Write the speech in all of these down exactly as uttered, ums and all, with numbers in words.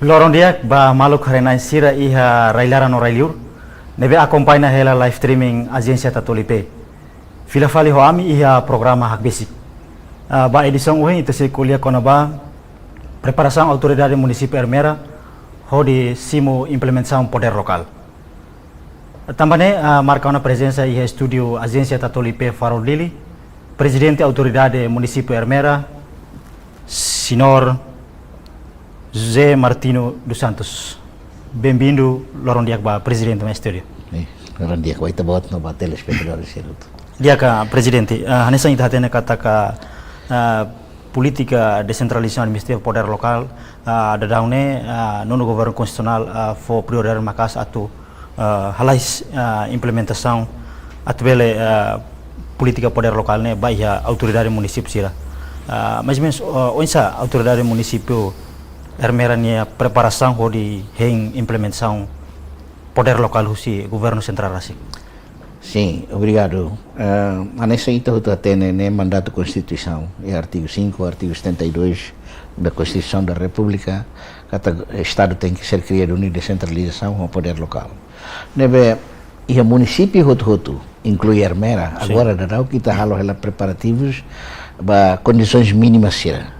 Loron di'ak ba maluk haree-na'in sira iha rai-laran no rai-liur ne'ebé akompaña hela live streaming Ajénsia Tatoli P. Fila fali ho ami iha programa Hakbesik. Ah, ba edisaun ohin ita sei ko'alia kona-ba preparasaun Autoridade Munisípiu Ermera hodi simu implementasaun podér lokál. Tanba ne'e, ah, marka ona prezensa iha estúdiu Ajénsia Tatoli P Farol Dili, Prezidente Autoridade Munisípiu Ermera, Señór José Martinho dos Santos. Benvindu, loron di'ak ba Prezidente mai estúdiu. Eh, loron di'ak ba ita-boot no ba telespetadór sira hotu. Di'ak, Prezidente, ah, hanesan ita hatene katak, ah, polítika desentralizasaun administrativa podér lokál, ah, daudaun ne'e, ah, nonu governu konstitusionál, ah, fó prioridade maka'as atu, ah, hala'o, ah, implementasaun atu bele, ah, polítika podér lokál ne'e ba iha autoridade munisípiu sira. Ah, mais ou menus, ah, oinsá autoridade munisípiu Ermera nia preparasaun hodi hein implementasaun podér lokál husi governu sentrál rasik? Sin, obrigadu. Eh, hanesan ita hotu hatene ne'e mandatu konstituisaun, iha artigu cinco, artigu setenta e dois da Constituição da República, katak Estadu tenke ser kria duni desentralizasaun ho podér lokál. Ne'ebé, iha munisípiu hotu-hotu, inklui Ermera, sin, agora daudaun ita halo hela preparativus ba kondisoens mínimas sira.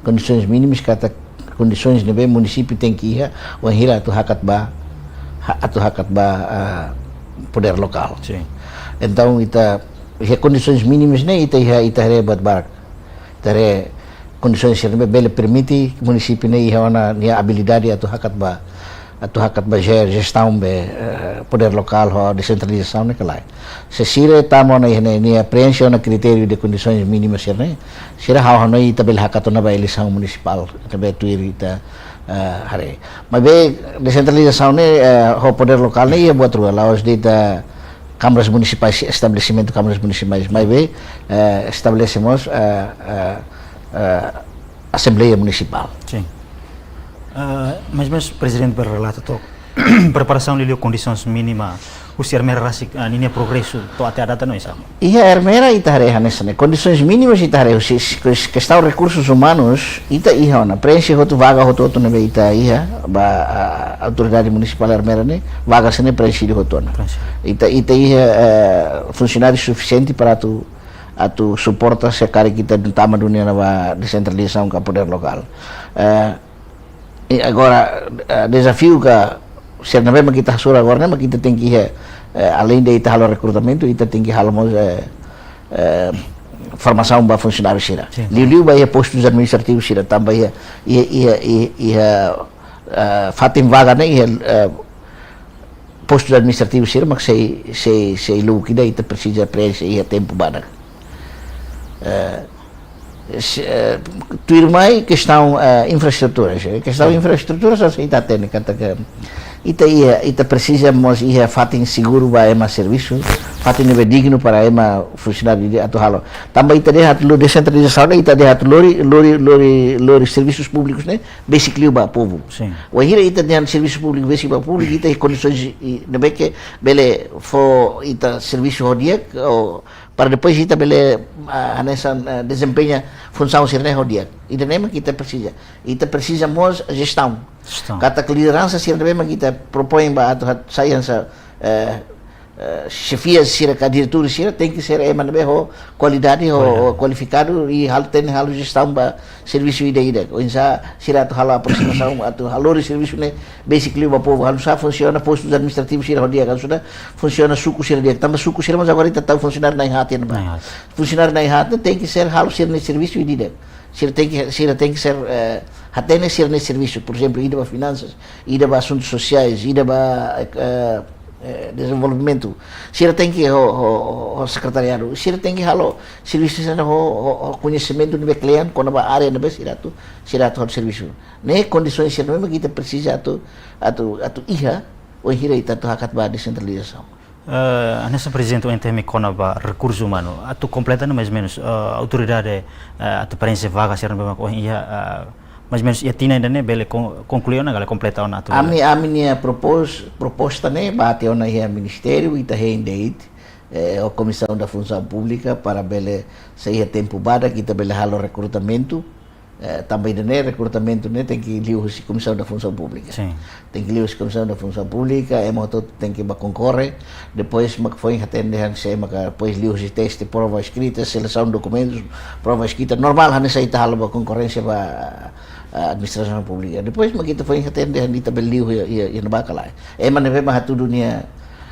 Kondisoens mínimas katak kondisoens ne'ebé munisípiu tenke iha, wainhira atu hakat ba, ha-, atu hakat ba, ah, podér lokál. Sin. Entaun, ita, iha kondisoens mínimas ne'e, ita iha, ita haree buat barak. Ita haree kondisoens sira ne'ebé bele permite munisípiu ne'e iha ona nia abilidade atu hakat ba, atu hakat ba je-, jestaun be, eh, podér lokál ho desentralizasaun ne'e ka lae. Se sira tama ona iha ne'e, nia preenxe ona kritériu de kondisoens mínimas sira ne'e, sira ha'u hanoin ita bele hakat ona ba eleisaun munisipál, ita bele tuir ita, eh, haree. Maibé desentralizasaun ne'e, eh, ho podér lokál ne'e iha buat rua, la'ós de'it, eh, câmaras municipais, estabelesimentu câmaras municipais, maibé, eh, estabelese mós, eh, eh, eh, Asembleia Munisipál. Sin. Ah, mais ou menus Prezidente bele relata took preparasaun liuliu kondisoens mínimas husi Ermera rasik, ah, ninia progresu to'o até à data no oinsá? Iha Ermera ita haree hanesan ne'e, kondisoens mínimas ita haree husi, husi kestaun rekursus umanus, ita iha ona, preenxe hotu vaga hotu-hotu ne'ebé ita iha, ba, ah, Autoridade Munisipál Ermera ne'e, vaga sira ne'e preenxe hotu ona. Preenxe. Ita, ita iha, eh, funsionáriu sufisiente para atu, atu suporta se karik ita tama duni ona ba desentralizasaun ka podér lokál. Eh, I agora, eh, dezafiu ka sira ne'ebé mak ita hasoru agora ne'e mak ita tenke iha, eh, aleinde ita halo rekrutamentu, ita tenke halo mós, eh, eh, formasaun ba funsionáriu sira. Sin. Liuliu ba iha postus administrativus sira tanba iha, iha, iha, iha, iha, eh, fatin vaga ne'e iha, eh, postus administrativus sira mak sei, sei, sei luk ida ita presiza preenxe iha tempu badak. Eh, se, eh, tuirmai kestaun, eh, infraestruturas, eh, kestaun, sin, infraestruturas, hanesan ita hatene katak ita iha, ita presiza mós iha fatin seguru ba ema servisu, fatin ne'ebé dignu para ema funsionáriu ida atu halo. Tanba ita dehan atu lori desentralizasaun, ita dehan atu lori, lori, lori, lori servisus públikus ne'e besik liu ba povu. Sin. Wainhira ita dehan servisu públiku besik ba povu, ita iha kondisoens i, ne'ebé ke bele fó ita servisu ho di'ak, o, para depois ita bele, ah, hanesan, ah, dezempeña funsaun sira ne'e ho di'ak. Ida-ne'e mak ita presiza. Ita presiza mós jestaun. Jestaun. Katak lideransa sira ne'ebé mak ita propoin ba atu hat-, sai hanesan, eh, eh, xefia sira ka diretór sira tenke ser ema ne'ebé ho kualidade, ho, kualidade, ho kualifikadu i halo, tenke halo jestaun ba servisu ida-idak. Oinsá sira atu halo aproximasaun, atu halo lori servisu ne'e besik liu ba povu, oinsá funsiona postus administrativus sira ho di'ak, oinsá funsiona suku sira di'ak. Tanba suku sira mós agora ita tau funsionáriu na'in-haat ona ba. Na'in-haat. Funsionáriu na'in-haat tenke ser halo sira-nia servisu ida-idak. Sira tenke, sira tenke ser, eh, hatene sira-nia servisu, por ezemplu, ida ba finansas, ida ba asuntus sosiais, ida ba, eh, eh, dezenvolvimentu. Sira tenke ho, ho, ho, ho sekretariadu, sira tenke halo servisu sira ho, ho, ho koñesimentu ne'ebé kle'an kona-ba área ne'ebé sira atu, sira atu halo servisu. Ne'e kondisoens sira ne'ebé mak ita presiza atu, atu, atu iha, wainhira ita atu hakat ba desentralizasaun. Eh, hanesan Prezidente ohin temi kona-ba rekursu umanu, atu kompleta ona mais ou menus, eh, autoridade, eh, atu preenxe vaga sira ne'ebé mak ohin iha, eh, mais ou menus iha tinan ida-ne'e bele kon-, konklui ona ka lae, kompleta ona atu bele. Ami, ami-nia propos-, proposta ne'e bá tiha ona iha ministériu, ita hein de'it, eh, ho Comissão da Função Pública para bele, se iha tempu badak ita bele halo rekrutamentu, Eh, tanba ida-ne'e rekrutamentu ne'e tenke liu husi Komisaun da Funsaun Públika. Sin. Tenke liu husi Komisaun da Funsaun Públika, ema hotu tenke bá konkorre, depois mak foin hatene dehan sé maka, depois liu husi teste, prova eskrita, selesaun dokumentus, prova eskrita, normál hanesan ita halo ba konkorrénsia ba, eh, administrasaun públika. Depois mak ita foin hatene dehan ita bele liu iha, iha, iha ne'ebá ka lae. Ema ne'ebé mak hatudu nia,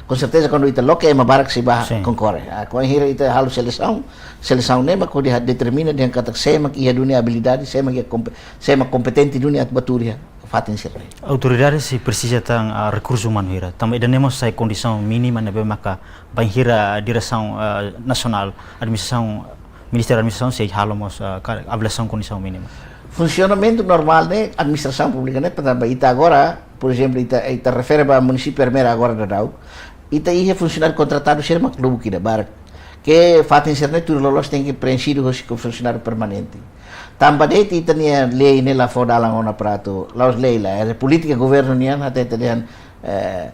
com certeza kuandu ita loke ema barak sei bá, sin, konkorre. Ah, kuandu hira ita halo selesaun, selesaun ne'e mak hodi determina dehan katak sé mak iha duni abilidade, sé mak iha kompe-, sé mak kompetente duni atu bá tuur iha fatin sira-ne'e. Autoridade sei presiza tan, ah, rekursu umanu hira. Tanba ida-ne'e mós sai kondisaun mínima ne'ebé maka bainhira diresaun, ah, nasionál, administrasaun, Ministériu Administrasaun sei halo mós, ah, ka-, avaliasaun kondisaun mínima. Funsionamentu normál ne'e administrasaun públika ne'e, tanba ita agora, por ezemplu, ita, ita refere ba munisípiu Ermera agora daudaun, ita iha funsionáriu kontratadu sira mak lubuk ida barak. Ke fatin sira-ne'e tuir loloos tenke preenxidu hosi ho funsionáriu permanente. Tanba de'it ita-nia lei ne'e la fó dalan ona para atu, la'ós lei lae, polítika governu nian hatete dehan, eh,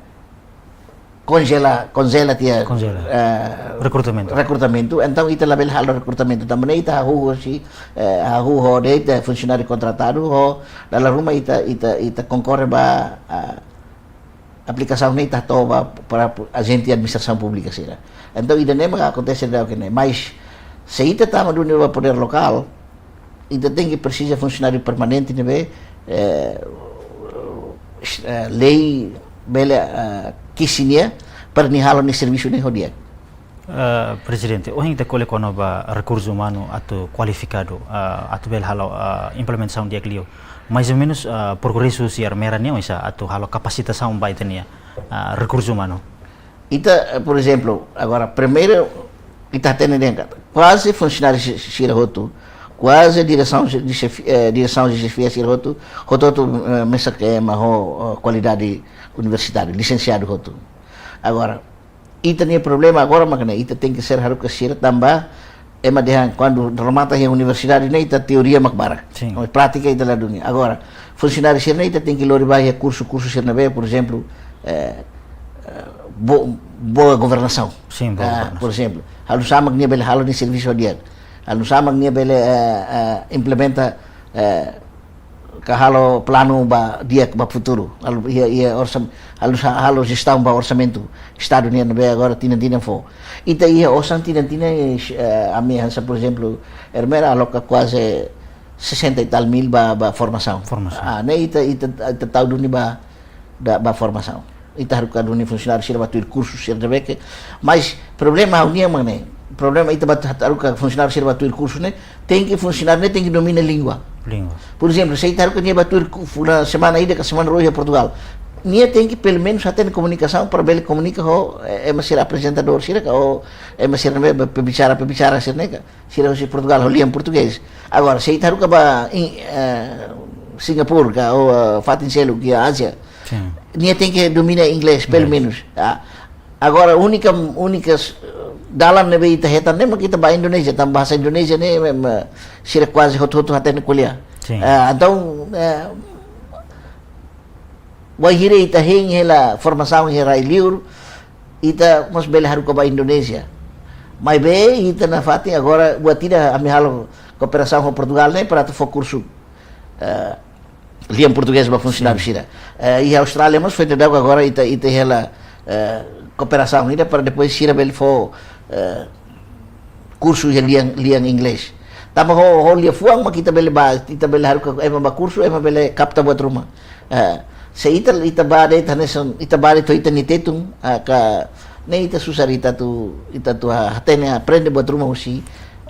konjela, konjela tiha, konjela, eh, rekrutamentu. Rekrutamentu. Entaun ita labele halo rekrutamentu. Tanba ne'e ita hahú hosi, eh, hahú ho de'it funsionáriu kontratadu, ho dala ruma ita, ita, ita konkorre ba, ah, aplikasaun ne'e ita hato'o ba para pu-, ajente administrasaun públika sira. Entaun ida-ne'e mak akontese daudaun ne'e. Mas se ita tama duni ba podér lokál, ita tenke presiza funsionáriu permanente ne'ebé, eh, eh, lei bele, eh, kisi nia para nia halo nia servisu ne'e ho di'ak. Eh, Prezidente, ohin ita ko'alia kona-ba rekursu umanu atu kualifikadu, eh, atu bele halo, eh, implementasaun di'ak liu. Mais ou menus, eh, progresu husi Ermera nian oinsá atu halo kapasitasaun ba ita-nia, eh, rekursu umanu? Ita, eh, por ezemplu, agora, primeiru, ita hatene dehan katak kuaze funsionáriu si-, sira hotu, kuaze diresaun de xefi-, eh, diresaun de xefia sira hotu, hotu-hotu, eh, mesak ema ho, eh, kualidade universitáriu, lisensiadu hotu. Agora, ita-nia problema agora mak ne'e, ita tenke ser haruka sira tanba ema dehan kuandu remata iha universidade ne'e ita teoria mak barak. Sin. Mas prátika ita la duni. Agora, funsionáriu sira-ne'e ita tenke lori ba iha kursu, kursu sira ne'ebé, por ezemplu, eh, eh, bo-, boa governasaun. Sin, boa, ah, governasaun. Por ezemplu, halo nu'usá mak nia bele halo nia servisu ho di'ak. Halo nu'usá mak nia bele, eh, eh, implementa, eh, ka halo planu ba di'ak ba futuru. Halo iha, iha orsam-, halo sa-, halo jestaun ba orsamentu Estadu nian ne'ebé agora tinan-tinan fó. Ita iha osan tinan-tinan, eh, ami hanesan, por ezemplu, Ermera aloka kuaze sessenta e tal mil ba, ba formasaun. Formasaun. Ah, ne'e ita, ita, ita tau duni ba, da, ba formasaun. Ita haruka duni funsionáriu sira ba tuir kursu sira ne'ebé ke. Mas problema ha'u-nian mak ne'e. Problema ita ba tu-, haruka funsionáriu sira ba tuir kursu ne'e, tenke funsionáriu ne'e tenke domina língua. Língua. Por ezemplu, se ita haruka nia ba tuir ku-, fulan semana ida ka semana rua iha Portugal, nia tenke pelumenus hatene komunikasaun para bele komunika ho, eh, ema sira aprezentadór sira ka ho ema sira ne'ebé pebisara, pebisara sira-ne'e ka. Sira husi Portugal, ho lian portugés. Agora, se ita haruka ba in-, eh, Singapura ka, ou, eh, fatin seluk iha Ázia, sin, nia tenke domina inglés, inglés, pelumenus. Ah, agora, únika, únikas, eh, dalan ne'ebé ita hetan ne'e mak ita ba Indonézia, tanba bahasa Indonézia ne'e, me, me, sira kuaze hotu-hotu hatene ko'alia. Sin. Ah, entaun, eh, wainhira ita hein hela formasaun iha rai-liur, ita mós bele haruka ba Indonézia. Maibé ita nafatin agora, buat ida ami halo kooperasaun ho Portugal ne'e para atu fó kursu, eh, lian portugés ba funsionáriu, sin, sira. Eh, iha Austrália mós foin daudauk agora ita, ita hela, eh, kooperasaun ida para depois sira bele fó, eh, kursu iha lian, lian inglés. Tanba ho, ho liafuan mak ita bele ba, ita bele haruka ema ba kursu, ema bele kapta buat ruma. Eh, se ita, ita ba de'it hanesan, ita ba de'it to'o ita-nia tetun, ah, ka, ne'e ita susar ita atu, ita atu, ah, hatene aprende buat ruma husi,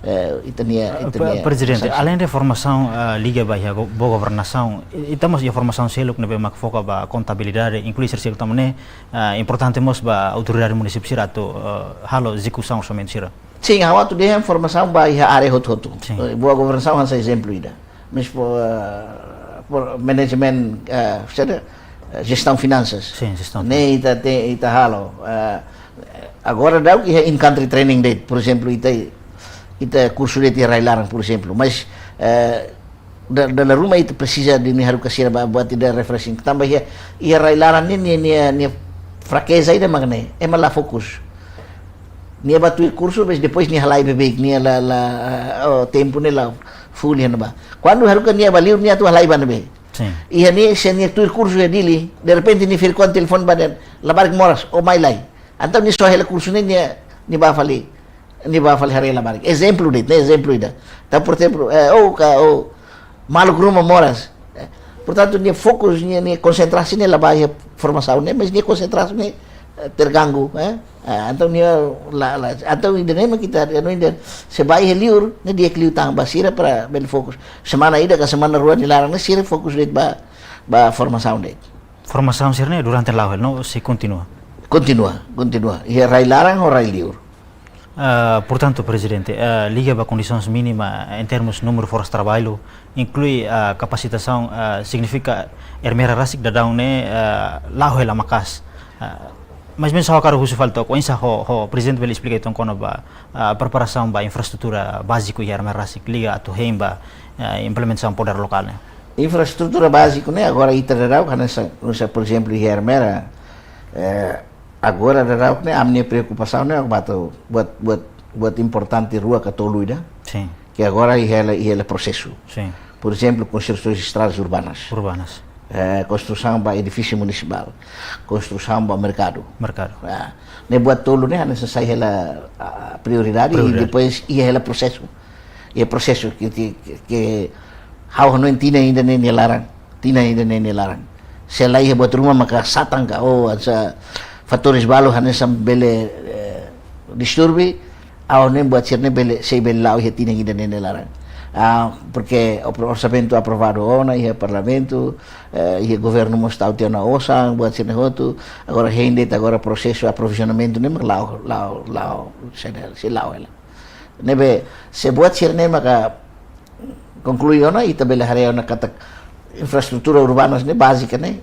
eh, ita-nia, eh, ita-nia, Pre-, Prezidente, selesaun. Aleinde formasaun, ah, liga ba iha go-, boa governasaun, i-, ita mós iha formasaun seluk ne'ebé mak foka ba kontabilidade, inklui sira seluk tanba ne'e, ah, importante mós ba autoridade munisípiu sira atu, ah, halo ezekusaun orsamentu sira. Sin, ha'u atu dehan formasaun ba iha área hotu-hotu. Sin. Eh, boa governasaun hanesan ezemplu ida. Mas por, eh, por management, eh, saida, eh, jestaun finansas. Sin, jestaun. Ne'e ita te-, ita halo. Eh, agora daudauk iha in-country training de'it, por ezemplu, ita, ita kursu de'it iha rai-laran, por ezemplu. Mas, eh, da-, dala ruma ita presiza duni haruka sira ba buat ida refreshing. Tanba iha, iha rai-laran ne'e, nia, nia, nia frakeza ida mak ne'e. Ema la fokus. Nia ba tuir kursu, mas depois nia halai beibeik, nia la, la, oh, tempu ne'e la, Fuli iha ne'ebá. Kuandu haruka nia bá liur, nia atu halai ba ne'ebé? Sin. Iha ne'e, se nia tuir kursu iha Dili, derrepente nia feri kuandu telefone ba nia, labarik moras, ó mai lai. Entaun nia soe hela kursu ne'e, nia, nia bá fali, nia bá fali haree labarik. Ezemplu de'it, ne'e ezemplu ida. Entaun, por ezemplu, eh, ó ka, ó maluk ruma moras. Eh, portantu, nia fokus, nia, nia konsentrasaun ne'e la ba iha formasaun ne'e, mas nia konsentrasaun ne'e, eh, terganggu, eh. Ah, entaun nia la, la, entaun ida-ne'e mak ita, anu ida, se ba iha liur, ne'e di'ak liután ba sira para bele fokus. Semana ida ka semana rua nia laran ne'e sira fokus de'it ba, ba formasaun de'it. Formasaun sira-ne'e durante la'o hela, no, sei kontinua? Kontinua, kontinua. Iha rai laran ho rai liur. Ah, portantu, Prezidente, ah, liga ba kondisoens mínima em termos númeru forsa traballu, inklui, ah, kapasitasaun, ah, signifika Ermera rasik daudaun ne'e, ah, la'o hela maka'as. Ah, mais ou menus ha'u hakarak husu fali took, oinsá ho, ho Prezidente bele esplika uitoan kona-ba, ah, preparasaun ba infraestrutura báziku iha Ermera rasik, liga atu hein ba, ah, implementasaun podér lokál ne'e? Infraestrutura báziku ne'e, agora ita daudaun, hanesan, hanesan, por ezemplu, iha Ermera, eh, agora daudaun ne'e, ami-nia preokupasaun ne'e, ba atu, buat, buat, buat importante rua ka tolu ida. Sin. Ke agora iha hela, iha hela prosesu. Sin. Por ezemplu, konstrusaun estradas urbanas. Urbanas. Eh, konstrusaun ba edifísiu munisipál. Konstrusaun ba merkadu. Merkadu. Ah, ne'e buat tolu ne'e, hanesan sai hela, ah, prioridade, i Prioridade. depois iha hela prosesu. Iha prosesu ke, ke, ke, ke ha'u hanoin tinan ida ne'e nia laran. Tinan ida ne'e nia laran. Se la iha buat ruma maka satan ka, oh, hanesan fatores balu hanesan bele, eh, disturbi, ha'u hanoin buat sira-ne'e bele, sei bele la'o iha tinan ida ne'e nia laran. Ah, porque o pro-, orsamentu aprovadu ona iha parlamentu, eh, iha governu mós tau tiha ona osan, buat sira-ne'e hotu, agora hein de'it, agora prosesu aprovizionamentu ne'e mak la'o, la'o, la'o, sei, sei la'o hela. Ne'ebé, se buat sira-ne'e maka konklui ona, ita bele haree ona katak infraestrutura urbanas ne'e bázika ne'e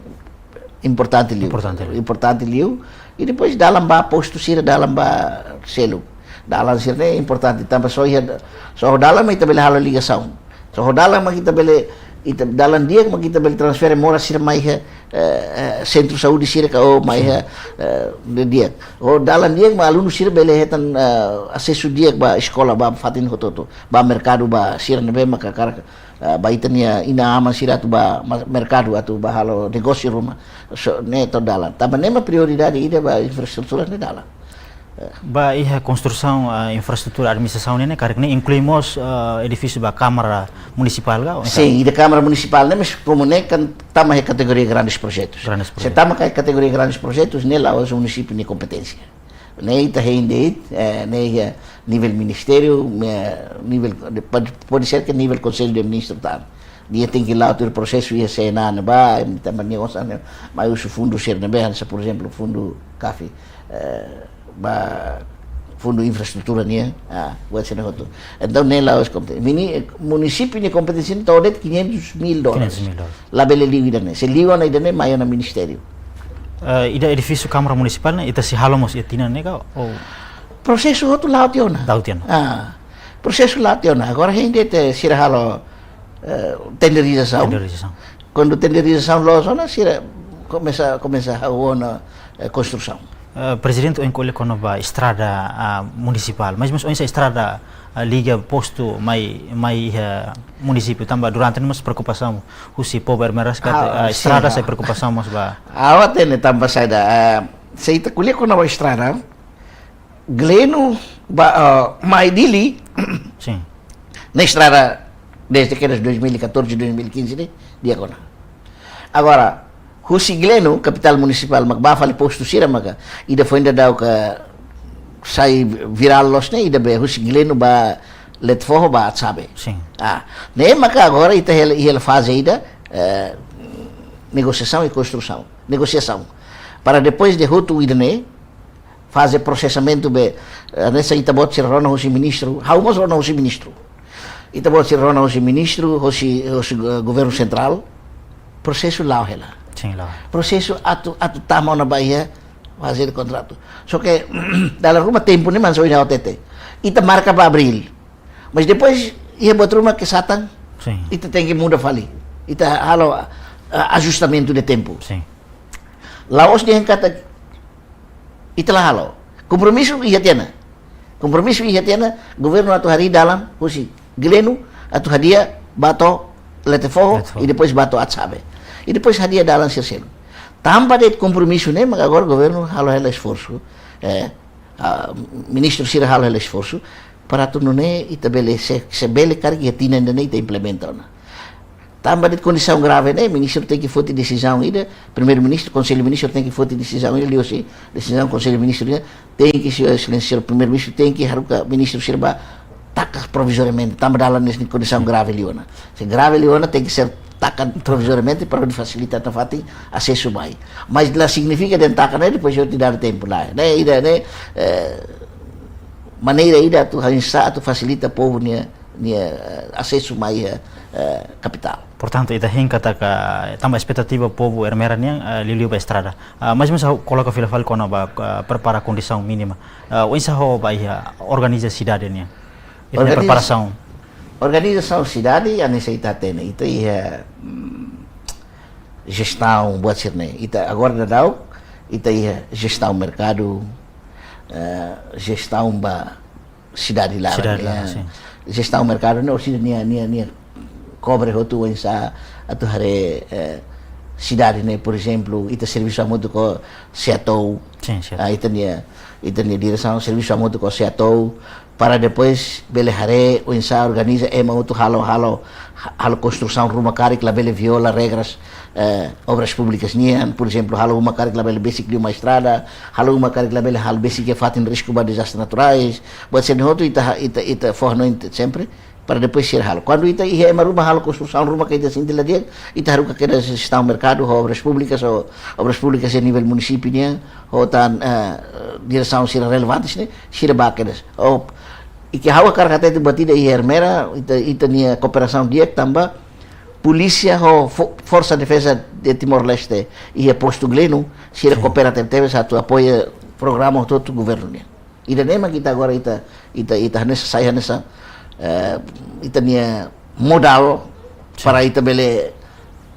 importante liu. Importante liu. Importante liu. I depois dalan ba postu sira, dalan ba seluk. Dalan sira-ne'e importante, tanba só iha, só ho dalan mak ita bele halo ligasaun. Só ho dalan mak ita bele, ita, dalan di'ak mak ita bele transfere moras sira mai iha, eh, eh, sentru saúde sira ka, oh, mai iha, eh, di'ak. Ho dalan di'ak mak alunu sira bele hetan, eh, asesu di'ak ba eskola, ba fatin hotu-hotu, ba merkadu, ba sira ne'ebé maka hakarak, eh, ba ita-nia inan-aman sira atu ba ma-, merkadu atu ba halo negósiu ruma. So, ne'e to'o dalan. Tanba ne'e mak prioridade ida ba infraestrutura ne'e dalan. Ba iha konstrusaun, ah, infraestrutura administrasaun ne'e, karik ne'e inklui mós, ah, edifísiu ba Kámara Munisipál ka? Sin, ida Kámara Munisipál ne'e, mas komu ne'e kan tama iha kategoria grandes projetus. Grandes Se projetus. tama iha kategoria grandes projetus, ne'e la'ós munisípiu nia kompeténsia. Ne'e ita hein de'it, eh, ne'e iha nivel ministériu, eh, nivel de, pode, pode ser ke nivel Konsellu de Ministru tan. Nia tenke la'o tuir prosesu iha C N A ne'ebá, tanba nia osan ne'e, mai husu fundu sira ne'ebé, hanesan, por ezemplu, fundu kafe, eh, ba fundu infraestrutura nian, ah, buat sira-ne'e hotu. Entaun, ne'e la'ós kompete-, mini-, munisípiu nia kompeténsia to'o de'it quinhentos mil dólares. Quinhentos mil dólares. Labele liu ida-ne'e. Se liu ona ida-ne'e, mai ona ministériu. Eh, ida edifísiu Kámara Munisipál ne'e, ita sei halo mós iha tinan ne'e ka? Ou Prosesu hotu la'o tiha ona. La'o tiha ona. Ah, prosesu la'o tiha ona. Agora hein de'it, eh, sira halo, eh, tenderizasaun. Tenderizasaun. Kuandu tenderizasaun loos ona, sira komesa, komesa hahú ona, eh, konstrusaun. Eh, Prezidente, ohin ko'alia kona-ba estrada, ah, munisipál. Mais ou menus oinsá estrada, ah, liga postu mai, mai, eh, munisípiu. Tanba durante ne'e mós preokupasaun husi povu Ermera rasik, Ah, ah, sin, estrada ah. sai preokupasaun mós ba. Ha'u hatene tanba saida, ah, se ita ko'alia kona-ba estrada, Gleno ba, ah, mai Dili, Sin. ne'e estrada desde kedas dois mil e catorze, dois mil e quinze ne'e, di'ak ona. Agora, husi Gleno, kapitál munisipál, mak ba fali postu sira maka, ida foin daudaun ka sai virál loos ne'e, ida be husi Gleno ba Letefoho ba Atsabe. Sin. Ah, ne'e maka agora ita hela, hela faze ida, eh, negosiasaun i konstrusaun. Negosiasaun. Para depois de hotu ida-ne'e, faze prosesamentu be, eh, hanesan ita-boot sira rona husi ministru, ha'u mós rona husi ministru. Ita-boot sira rona husi ministru, husi, husi, eh, governu sentrál, prosesu la'o hela. Sin, la'o. Prosesu atu, atu tama ona ba iha faze kontratu. Só ke, dala ruma tempu ne'e mak ohin ha'u hatete. Ita marka ba abríl. Mas depois, iha buat ruma ke satan, Sin. ita tenke muda fali. Ita halo, ah, ajustamentu de tempu. Sin. La'ós dehan katak ita la halo. Kompromisu iha tiha ona. Kompromisu iha tiha ona, governu atu harii dalan husi Gleno atu hadi'a ba to'o Lete Foho, Lete Foho. I depois ba to'o Atsabe. I depois hadi'a dalan sira seluk. Tanba de'it kompromisu ne'e, maka agora governu halo hela esforsu. Eh, ah, ministru sira halo hela esforsu para atu nune'e ita bele se, se bele karik iha tinan ida-ne'e ita implementa ona. Tanba de'it kondisaun grave ne'e, ministru tenke foti desizaun ida, primeiru-ministru, konsellu ministru tenke foti desizaun ida, liuhusi desizaun konsellu ministru ida, tenke, Sua Exelénsia Primeiru-Ministru tenke haruka ministru sira ba taka provizoriamente, tanba dalan ne'e kondisaun grave liu ona. Se grave liu ona, tenke ser taka provizoriamente para fasilita nafatin asesu mai. Mas la signifika dehan taka ne'e depois ita dada tempu, lae. Ne'e, ida-ne'e, eh, maneira ida atu hanesan atu fasilita povu nia, nia, eh, asesu mai, eh, eh, kapitál. Portantu, ita hein katak, tanba espetativa povu Ermera nian, eh, liuliu ba estrada. Ah, mais ou menus ha'u koloka fila fali kona-ba, ah, prepara kondisaun mínima. Ah, oinsá ho ba iha organiza sidade nian? Ita-nia Organiza-, preparasaun. Organizasaun sidade, hanesan ita hatene, ita iha, mm, jestaun buat sira-ne'e. Ita agora daudaun, ita iha jestaun merkadu, eh, jestaun ba sidade laran, Sidade laran, ya. Sin. Jestaun merkadu ne'e, orsida nia, nia, nia kobre hotu oinsá atu haree, eh, sidade ne'e, por ezemplu, ita servisu hamutuk ho SEATOU. Sin, SEATOU. Ah, ita-nia, ita-nia diresaun servisu hamutuk ho SEATOU, para depois bele haree oinsá organiza ema hotu halo, halo, halo konstrusaun ruma karik labele viola regras, eh, obras públikas nian, por ezemplu, halo uma karik labele besik liu mai estrada, halo uma karik labele halo besik iha fatin risku ba dezastre naturais. Buat sira-ne'e hotu ita ha-, ita, ita fó hanoin te-, sempre, para depois sira halo. Kuandu ita iha ema ruma halo konstrusaun ruma ke ita sente la di'ak, ita haruka kedas jestaun merkadu ho obras públikas, ho obras públikas iha nivel munisípiu nian, ho tan, eh, diresaun sira relevantes ne'e, sira bá kedas. Ho, i ke ha'u hakarak hatete buat ida iha Ermera, ita, ita-nia kooperasaun di'ak tanba polísia ho fo-, Forsa Defeza de Timor-Leste iha postu Gleno, sira Sin. koopera tebetebes atu apoia programa hotu-hotu governu nian. Ida-ne'e mak ita agora ita, ita, ita hanesan, sai hanesan, eh, ita-nia modal Sin. para ita bele,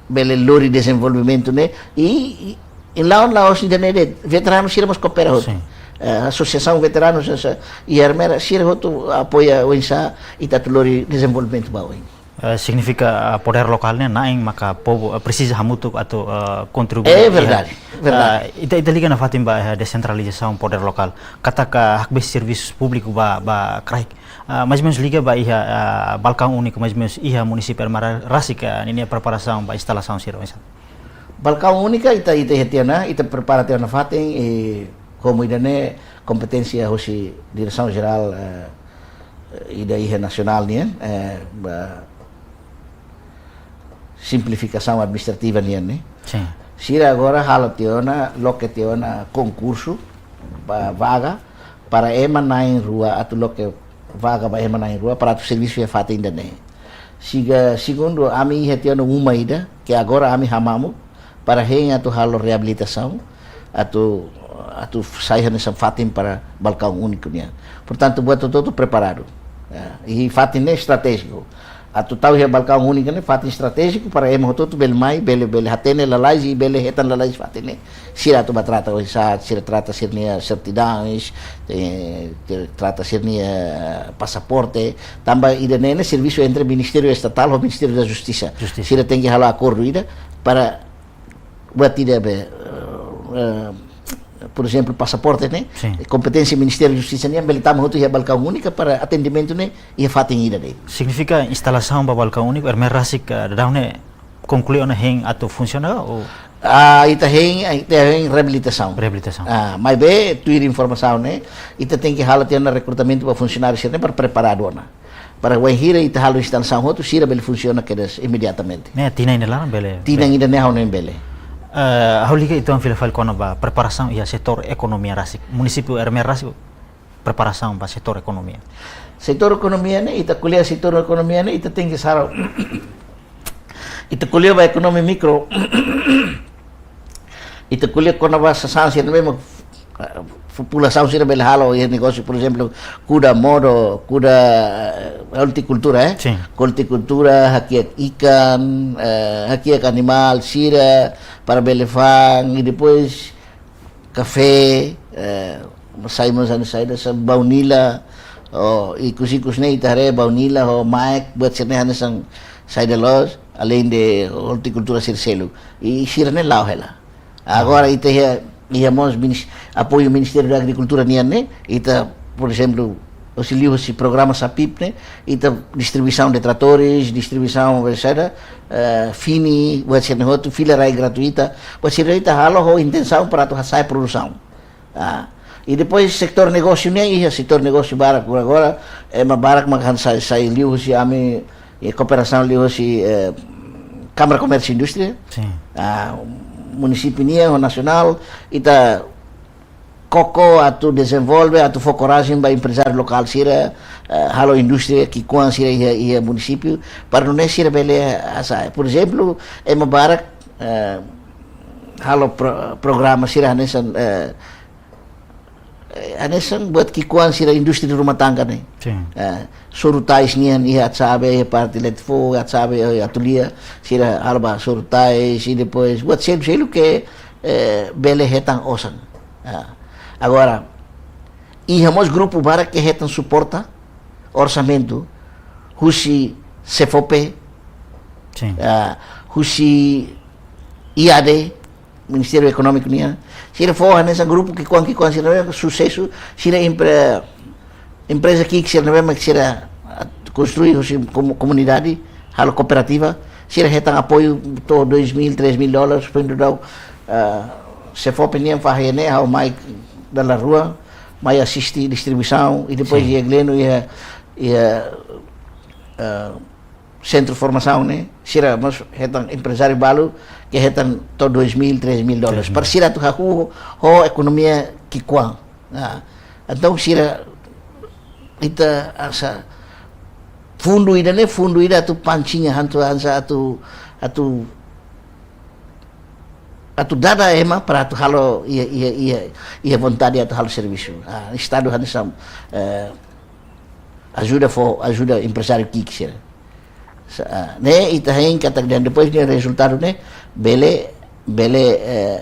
bele lori dezenvolvimentu ne'e. I, i, i la'o, la'o sida-ne'e de'it, veteranu sira mós koopera hotu. Sin. Eh, asosiasaun veteranu, sa, sa, iha Ermera, sira hotu apoia oinsá ita atu lori dezenvolvimentu ba oin. Eh, signifika, ah, podér lokál ne'e na'in maka povu, eh, presiza hamutuk atu, eh, kontribui. É iha, verdade, verdade. Ah, ita, ita liga nafatin ba, eh, desentralizasaun podér lokál. Katak hakbesik servisu públiku ba, ba kraik. Ah, mais ou menus liga ba iha, ah, balkaun úniku, mais ou menus iha munisípiu Ermera rasik, ah, ninia preparasaun ba instalasaun sira, oinsá? Balkaun úniku ita, ita iha tiha ona, ita prepara tiha ona nafatin, i komu ida-ne'e kompeténsia husi Diresaun Jerál, eh, ida iha nasionál nian, eh, ba simplifikasaun administrativa nian ne'e. Sin. Sira agora halo tiha ona, loke tiha ona konkursu ba vaga para ema na'in-rua atu loke vaga ba ema na'in-rua para atu servisu iha fatin ida-ne'e. Siga, segundu, ami iha tiha ona uma ida ke agora ami hamamuk para hein atu halo reabilitasaun, atu, atu sai hanesan fatin para balkaun úniku nian. Portantu, buat hotu-hotu preparadu. Ya, i fatin ne'e estratéjiku. Atu tau iha balkaun úniku ne'e fatin estratéjiku para ema hotu-hotu bele mai, bele, bele hatene lalais i bele hetan lalais fatin ne'e. Sira atu ba trata oinsá, sira trata sira-nia sertidaun, eh, te-, trata sira-nia, eh, pasaporte, tanba ida-ne'e ne'e servisu entre Ministériu Estatál ho Ministériu da Justisa. Justisa. Sira tenke halo akordu ida para buat ida be, eh, eh, por ezemplu, pasaporte ne'e, Sin. kompeténsia Ministériu Justisa nian bele tama hotu iha balkaun úniku para atendimentu ne'e iha fatin ida de'it. Signifika instalasaun ba balkaun úniku, Ermera rasik, eh, daudaun ne'e konklui ona hein atu funsiona ou? Ah, ita hein, ita hein reabilitasaun. Reabilitasaun. Ah, maibé, tuir informasaun ne'e, ita tenke halo tiha ona rekrutamentu ba funsionáriu sira-ne'e para preparadu ona. Para wainhira ita halo instalasaun hotu, sira bele funsiona kedas imediatamente. Ne'e tinan ida laran bele? Tinan ida-ne'e ha'u hanoin bele. Eh, ha'u liga uitoan fila fali kona-ba preparasaun iha setór ekonomia rasik. Munisípiu Ermera rasik preparasaun ba setór ekonomia. Setór ekonomia ne'e, ita ko'alia setór ekonomia ne'e, ita tenke sarau. Ita ko'alia ba ekonomia mikro. Ita ko'alia kona-ba sasán sira ne'ebé mak, eh, populasaun sira bele halo iha negósiu, por ezemplu, kuda modo, kuda, eh, oltikultura, eh? Sin. Oltikultura, hakiak ikan, eh, hakiak animál sira para bele fa'an, i depois kafé, eh, sai mós hanesan saida, sa baunila, Oh, ikus-ikus ne'e ita haree baunila ho maek, buat sira-ne'e hanesan saida loos, além de ortikultura sira seluk. I sira-ne'e la'o hela. Agora ita iha, iha mós minis-, apoiu Ministériu da Agrikultura nian ne'e, ita, por ezemplu, husi liuhusi programa SAPIP ne'e, ita distribuisaun de tratores, distribuisaun, et cetera, eh, fini, buat sira-ne'e hotu, fila rai gratuita, buat sira-ne'e ita halo ho intensaun para atu hasa'e produsaun. Ah, i depois setór negósiu ne'e, iha setór negósiu barak agora, ema barak mak hanesan sai, sai liuhusi ami, eh, kooperasaun liuhusi, eh, Kámara Komérsiu Indústria. Sin. Ah, munisípiu nian ho nasionál, ita koko atu dezenvolve, atu fó korajen ba emprezáriu lokál sira, eh, halo indústria ki'ikoan sira iha, iha munisípiu, para nune'e sira bele hasa'e. Por ezemplu, ema barak, eh, halo pro-, programa sira hanesan, eh, eh, hanesan buat ki'ikoan sira indústria rumah tangga ne'e. Sin. Eh, soru tais nian iha Atsabe, iha parte Letefoho, Atsabe, iha Atulia, sira halo ba soru tais, i depois buat seluk-seluk ke, eh, bele hetan osan. Ah. Agora, iha mós grupu barak ke hetan suporta orsamentu husi SEFOPE, Sin. ah, husi IAD, Ministériu Ekonómiku nian. Sira fó hanesan grupu ki'ikoan-ki'ikoan sira susesu, sira empre-, empreza ki'ik sira ne'ebé mak sira, ah, konstrui husi komu-, komunidade, halo kooperativa, sira hetan apoiu to'o dois mil, três mil dólares, foin dadauk, ah, SEFOPE nian fahe ne'e, ha'u mai dala rua, mai asiste distribuisaun, i depois Sin. iha Gleno, iha, iha, ah, sentru formasaun ne'e, sira mós hetan emprezáriu balu ke hetan to'o dois mil, três mil dólares. Três mil. Para sira atu hahú ho ekonomia ki'ikoan. Ah, entaun sira, ita hanesan fundu ida-ne'e, fundu ida atu pansinha, atu hanesan atu, atu, atu dada ema para atu halo iha, iha, iha, iha vontade atu halo servisu. Ah, Estadu hanesan, eh, ajuda fó, ajuda emprezáriu ki'ik sira. Sa-, ah, ne'e ita hein katak dehan depois nia rezultadu ne'e bele, bele, eh,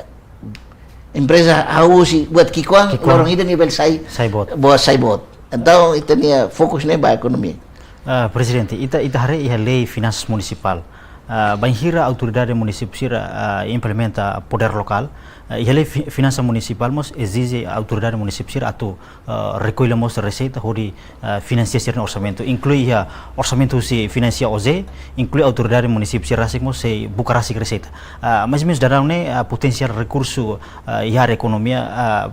empreza hahú husi buat ki'ikoan, Ki'ikoan. loron ida nia bele sai, Sai boot. boot, sai boot. Entaun ita-nia fokus ne'e ba ekonomia. Ah, Prezidente, ita, ita haree iha lei finansas munisipál. Ah, bainhira autoridade munisípiu sira, ah, implementa podér lokál, ah, iha lei fi-, finansa munisipál mós ezije autoridade munisípiu sira atu, ah, rekolla mós reseita hodi, ah, finansia sira-nia orsamentu. Inklui iha orsamentu husi finansia OJE, inklui autoridade munisípiu sira rasik mós sei buka rasik reseita. Ah, mais ou menus daudaun ne'e, ah, potensiál rekursu, ah, iha área ekonomia, ah,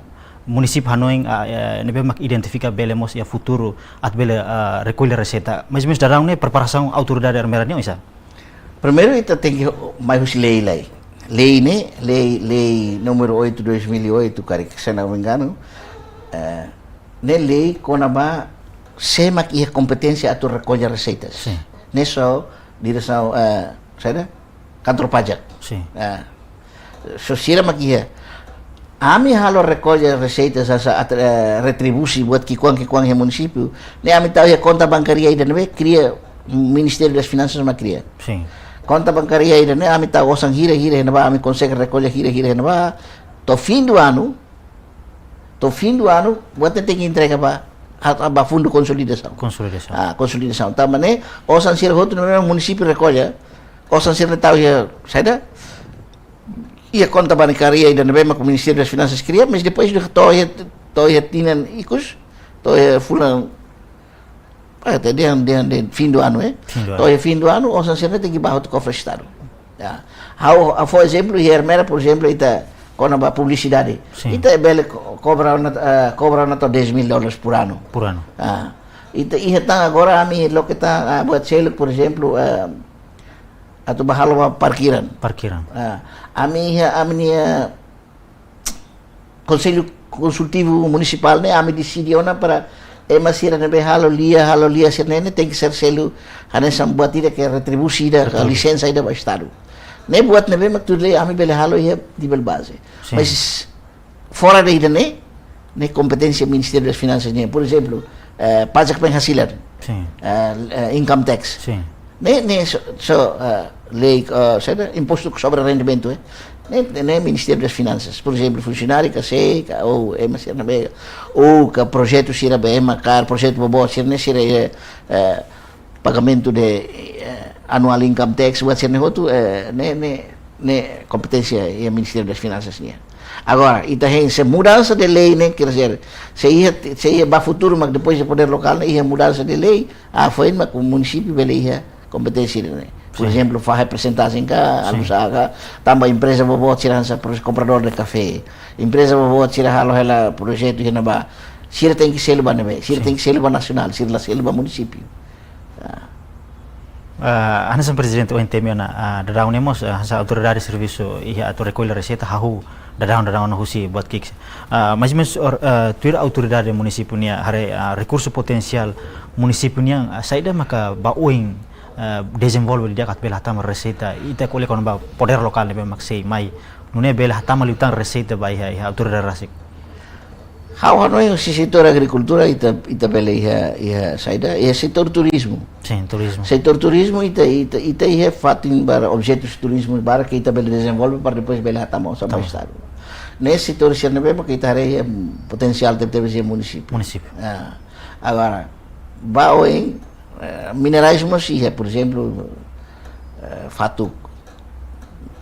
munisípiu hanoin, ah, eh, ne'ebé mak identifika bele mós iha futuru atu bele, ah, rekolla reseita. Mais ou menus daudaun ne'e preparasaun autoridade Ermera nian oinsá? Primeiru, ita tenke mai husi lei lai. Lei ne'e, lei, lei númeru oito dois mil e oito, karik, se não me engano, eh, ne'e lei kona-ba sé mak iha kompeténsia atu rekolla reseitas. Sin. Ne'e só diresaun, eh, saida? Kantor pajak. Sin. Eh, só sira mak iha. Ami halo rekolla reseitas hanesan at-, eh, retribusi buat ki'ikoan-ki'ikoan iha munisípiu. Ne'e ami tau iha konta bankária ida ne'ebé kria, Ministériu das Finansas mak kria. Sin. Konta bankária ida-ne'e ami tau osan hira-hira iha ne'ebá, ami konsege rekolla hira-hira iha ne'ebá. To'o fim do ano, to'o fim do ano, buat ne'e tenke entrega ba, ba fundu konsolidasaun. Konsolidasaun. Ah, konsolidasaun. Tanba ne'e, osan sira hotu ne'ebé munisípiu rekolla, osan sira tau iha, saida? Iha konta bankária ida ne'ebé mak Ministériu das Finansas kria, mais depois de to'o iha, to'o iha tinan ikus, to'o iha fulan, ah, até de, de, de fim do ano, eh? Fim do ano. To'o iha fim do ano, osan sira tenke ba hotu kofre Estadu. Ya. Ha'u, ha'u fó ezemplu, iha Ermera, por ezemplu, ita kona-ba publisidade. Sin. Ita bele ko-, kobra ona, eh, kobra ona to'o dez mil dólares por ano. Por ano. Ah. Ita iha tan agora ami loke tan, ah, buat seluk, por ezemplu, eh, atu ba halo ba parkiran. Parkiran. Ah, ami iha, ami-nia Konsellu Konsultivu Munisipál ne'e ami deside ona para ema sira ne'ebé halo lia, halo lia sira-ne'e tenke ser selu hanesan buat ida ke retribusi ida, ka Retribusi. lisensa ida ba Estadu. Ne'e buat ne'ebé mak tuir lei ami bele halo iha nivel baze. Sin. Mas fora de ida-ne'e, ne'e kompeténsia Ministériu das Finansas nian. Por ezemplu, eh, pajak penghasilan. Sin. Eh, eh, income tax. Sin. Ne'e, ne'e só, só, eh, lei, eh, saida, impostu sobre rendimentu, eh. Ne'e, ne'e Ministériu das Finansas. Por ezemplu, funsionáriu ka SEE, ka, ou ema sira ne'ebé, ou ka projetu sira be ema kaer, projetu boboot sira ne'e sira, eh, eh, pagamentu de, eh, annual income tax, buat sira ne'e hotu, eh, ne'e, ne'e, ne'e kompeténsia iha Ministériu das Finansas nian. Agora, ita hein se mudansa de lei ne'e, quer dizer, se iha, se iha ba futuru, mak depois de podér lokál ne'e iha mudansa de lei, ah, foin mak munisípiu bele iha kompeténsia ne'e. Por Sin. Ezemplu, fahe persentajen ka, Sin. Almoxarifes ka, tanba empreza boboot sira hanesan, por ezemplu, kompradór de kafé. Empreza boboot sira halo hela projetu iha ne'ebá. Sira tenke selu ba ne'ebé, sira Sin. Tenke selu ba nasionál, sira la selu ba munisípiu. Ah. Ah, hanesan Prezidente ohin temi ona, ah, daudaun ne'e mós, ah, hanesan autoridade servisu iha atu rekolla reseita hahú daudaun, daudaun ona husi buat ki'ik. Ah, mais ou menus or-, ah, tuir autoridade munisípiu nian haree, ah, rekursu potensiál munisípiu nian, ah, saida maka ba oin, ah, dezenvolve di'ak atu bele hatama reseita, ita ko'alia kona-ba podér lokál ne'ebé mak sei mai, nune'e bele hatama liután reseita ba iha, iha autoridade rasik. Ha'u hanoin husi setór agrikultura ita, ita bele iha, iha saida, iha setór turizmu. Sin, turizmu. Setór turizmu ita, ita, ita iha fatin barak, objetus turizmu barak ke ita bele dezenvolve para depois bele hatama osan ba Tama. Estadu. Ne'e setór sira ne'ebé mak ita haree iha potensiál tebetebes iha munisípiu. Munisípiu. Ah, agora, ba oin, eh, minerais mós iha, por ezemplu, eh, fatuk,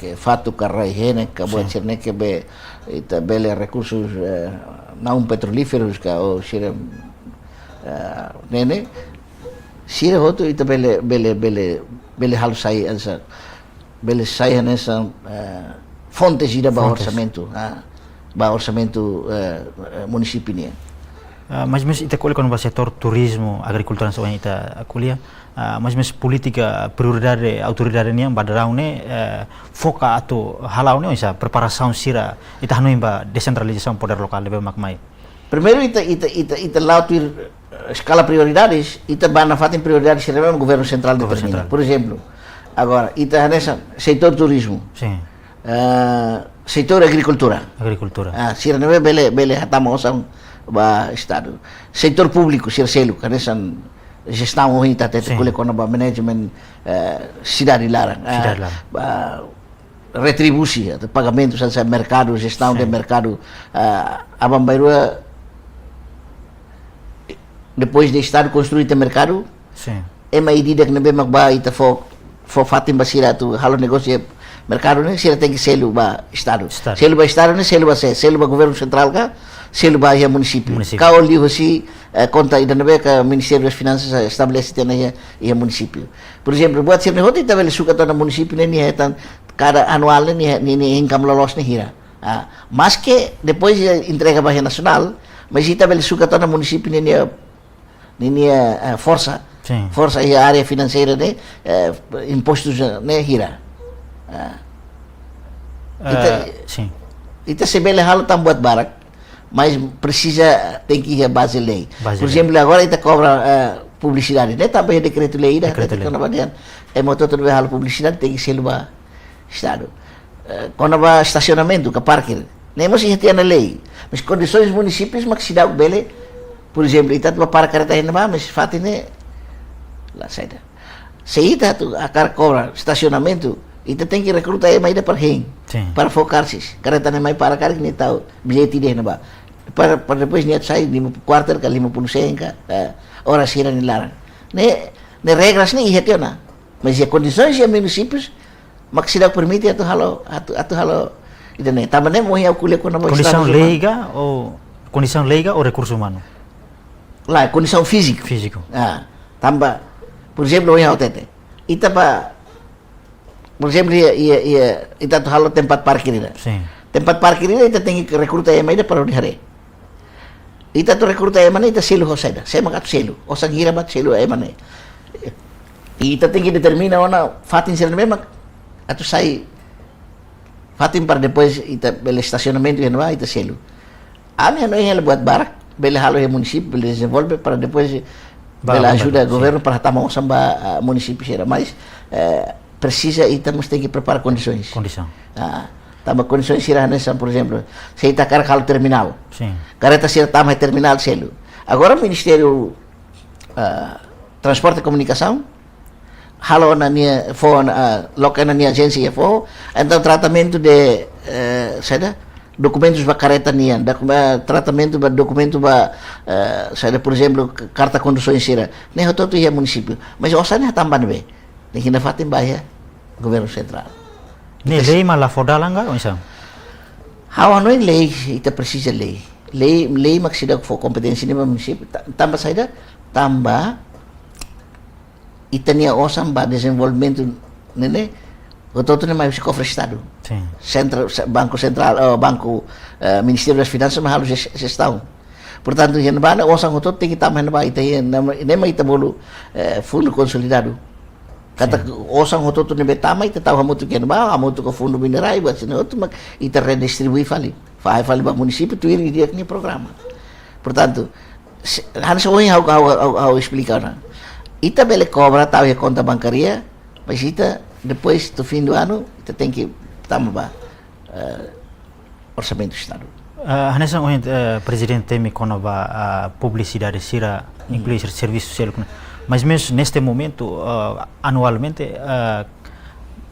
ke fatuk ka rai-henek ka buat Sin. Sira ne'e ke be, ita bele rekursus, eh, naun petrolíferus ka ou sira, eh, ne'e ne'e, sira hotu ita bele, bele, bele, bele halo sai hanesan, bele sai hanesan, eh, fontes ida ba Fontes. Orsamentu, ah, ba orsamentu, eh, eh, munisípiu nian. Ah, mais ou menus ita ko'alia kona-ba setór turizmu, agrikultura hanesan ohin ita ko'alia, ah, mais ou menus polítika prioridade autoridade nian ba daudaun ne'e, eh, foka atu hala'o ne'e oinsá preparasaun sira ita hanoin ba desentralizasaun podér lokál ne'ebé mak mai. Primeiru ita, ita, ita, ita la'o tuir, eh, eskala prioridades, ita ba nafatin prioridades sira ne'ebé governu sentrál Governu determina. Sentrál. Por ezemplu, agora, ita hanesan setór turizmu. Sin. Eh, setór agrikultura. Agrikultura. Ah, sira ne'ebé bele, bele hatama osan ba Estadu. Setór públiku, sira seluk, hanesan jestaun ohin ita hatete Sin. Ko'alia kona-ba management, eh, sidade laran. Ah, Sidade laran. Ba retribuisaun, atau pagamentu, hanesan merkadu, jestaun de Sin. Merkadu, ah, aban-bainrua, depois de Estadu konstrui tiha merkadu, Sin. Ema ida-idak ne'ebé mak ba ita fó, fó fatin ba sira atu halo negósiu iha merkadu ne'e, sira tenke selu ba Estadu. Estadu. Selu ba Estadu ne'e, selu ba sé, selu ba governu sentrál ka, selu ba iha munisípiu. Munisípiu. Ka liuhusi, eh, konta ida ne'ebé ke Ministériu das Finansas estabelese tiha ona iha, iha munisípiu. Por ezemplu, buat sira ne'e hotu ita bele sukat ona munisípiu ne'e nia hetan kada anuál ne'e nia, nia, nia income loloos ne'e hira. Ah, maske depois nia entrega ba iha nasionál, mas ita bele sukat ona munisípiu ne'e nia, nia, nia, eh, forsa. Sin. Forsa iha área finanseira ne'e, eh, impostus ne'e hira. Ah. Ita, Eh, sin. Ita sei bele halo tan buat barak, mas presiza tenke iha baze lei. Baze Por lei. Ezemplu, agora ita kobra, eh, publisidade, ne'e tanba iha dekretu-lei ida, Dekretu-lei. Ita kona-ba dehan, ema hotu-hotu ne'ebé halo publisidade tenke selu ba Estadu. Eh, kona-ba estasionamentu ka parkir. Ne'e mós iha tiha ona lei. Mas kondisoens munisípius mak seidauk bele, por ezemplu, ita atu ba para kareta iha ne'ebá, mas fatin ne'e la saida. Se ita atu hakarak kobra estasionamentu, ita tenke rekruta ema ida para hein. Sin. Para fó karsis. Kareta ne'e mai para karik nia tau billete ida iha ne'ebá. Para, para depois nia sai lima puluh kuarter ka lima puluh sen ka, eh, oras hira nia laran. Ne'e, ne'e regras ne'e iha tiha ona. Mas iha kondisoens iha munisípius, mak seidauk permite atu halo, atu, atu halo ida-ne'e. Tanba ne'e ohin ha'u ko'alia kona-ba Kondisaun estrada lei urbana. Ka ou kondisaun lei ka ou rekursu umanu? Lae, kondisaun fíziku. Fíziku. Ah, tanba, por ezemplu, ohin ha'u hatete. Ita ba, por ezemplu, iha, iha, iha, ita atu halo tempat parkir ida. Sin. Tempat parkir ida, ita tenke rekruta ema ida para hodi haree. Ita atu rekruta ema ne'e, ita selu ho saida. Sé mak atu selu. Osan hira ba atu selu ema ne'e. I ita tenke determina ona fatin sira ne'ebé mak atu sai fatin para depois ita bele estasionamentu iha ne'ebá, ita selu. Ami hanoin hela buat barak, bele halo iha munisípiu, bele dezenvolve para depois Ba, bele ba, ajuda sin. Governu para hatama osan ba, ah, munisípiu sira. Mas, eh, presiza ita mós tenke prepara kondisoens. Kondisaun. Ah, tanba kondisoens sira hanesan, por ezemplu, se ita hakarak halo terminál. Sin. Kareta sira tama iha terminál selu. Agora Ministériu, ah, Transporte e Komunikasaun, halo ona nia fó ona, ah, loke ona nia ajénsia iha foho, entaun tratamentu de, eh, saida, dokumentus ba kareta nian, dokum-, eh, tratamentu ba dokumentu ba, eh, saida, por ezemplu, k-, karta kondusaun sira. Ne'e hotu-hotu iha munisípiu. Mas osan ne'e hatán ba ne'ebé? Ne'e iha nafatin ba iha governu sentrál. Ne'e lei mak la fó dalan ka, oinsá? Ha'u hanoin lei, ita presiza lei. Lei, lei mak seidauk fó kompeténsia ne'e ba munisípiu, ta-, tanba saida, tanba ita-nia osan ba dezenvolvimentu ne'e ne'e, hotu-hotu ne'e mai husi kofre Estadu. Sin. Sentra-, se-, Banku Sentrál, eh, Banku, eh, Ministériu das Finansas mak halo jes-, jestaun. Portantu, iha ne'ebá ne'e osan hotu-hotu tenke tama iha ne'ebá, ita iha ne'e, ne'e mak ita bolu, eh, fundu konsolidadu. Katak, sin, osan hotu-hotu ne'ebé tama ita tau hamutuk iha ne'ebá, hamutuk ho fundu minerai, buat sira-ne'e hotu mak ita redistribui fali. Fahe fali ba munisípiu, tuir ida-idak nia programa. Portantu, se, hanesan ohin ha'u, ha'u, ha'u, ha'u esplika ona. Ita bele kobra tau iha konta bankária, mas ita, depois do fim do ano, ita tenke tama ba, eh, orsamentu Estadu. Eh, hanesan ohin, eh, Prezidente temi kona-ba, ah, publisidade sira, hmm, inklui ser-, servisu seluk ne'e. Mais ou menus neste momento, ah, anualmente, ah,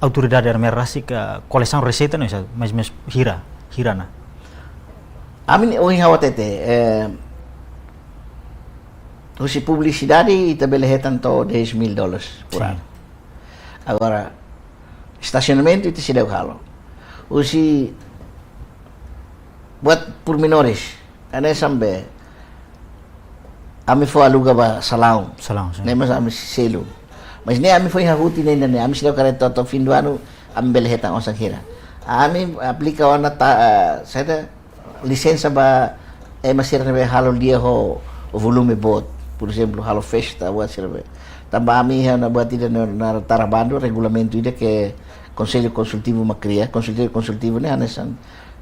Autoridade Armera rasik, ah, kolesaun reseita ne'e, mais ou menus hira, hira ona? Ami ne'e ohin ha'u hatete, eh, husi publisidade ita bele hetan to'o dez mil dólares por, sin, ano. Agora, estasionamentu ita seidauk halo. Husi buat pormenores, hanesan be, ami fó aluga ba salaun. Salaun, sin. Ne'e mós ami selu. Mas ne'e ami foin hahú tiha ona ne'e, ami seidauk haree to'o, to'o fim do ano, ami bele hetan osan hira. Ami aplika ona ta, eh, saida, lisensa ba ema sira ne'ebé halo lia ho volume boot, por ezemplu, halo festa, buat sira be. Tanba ami iha ona buat ida ne'e, naran tara bandu, regulamentu ida ke Konsellu Konsultivu mak kria, Konsellu Konsultivu ne'e hanesan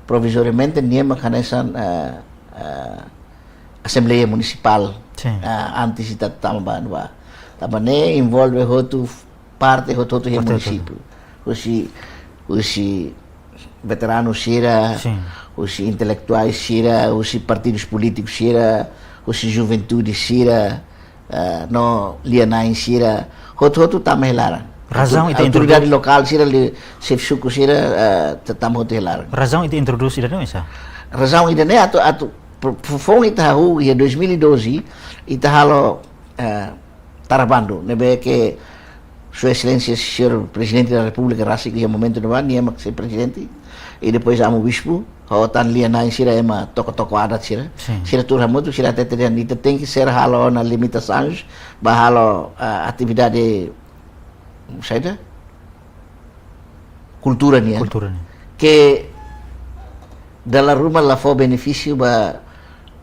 provizoriamente, nia mak hanesan, eh, eh, Asembleia Munisipál, sin, eh, antes ita tama ba, ba. Tanba ne'e envolve hotu parte hotu-hotu iha, parte hotu-hotu, munisípiu. Husi, husi veteranu sira, sin, husi intelektuál sira, husi partidus polítikus sira, husi juventude sira, eh, no lia-na'in sira, hotu-hotu tama iha laran. Razaun ita introdús. Autoridade lokál sira, li-, xefe suku sira, eh, ta-, tama hotu iha laran. Razaun ita introdús ida-ne'e oinsá? Razaun ida-ne'e atu, atu, pro-, pro-, foin ita hahú iha dois mil e doze, ita halo, eh, tara bandu, ne'ebé ke Sua Exelénsia Señór Prezidente da Repúblika rasik iha momentu ne'ebá, nia mak sai prezidente, i depois Amu Bispu, ho tan lia-na'in sira ema tokoh-tokoh adat sira, sin, sira tuur hamutuk, sira hatete dehan ita tenke ser halo ona limitasaun ba halo, ah, atividade, saida? Kultura nian. Kultura nian. Ke dala ruma la fó benefísiu ba,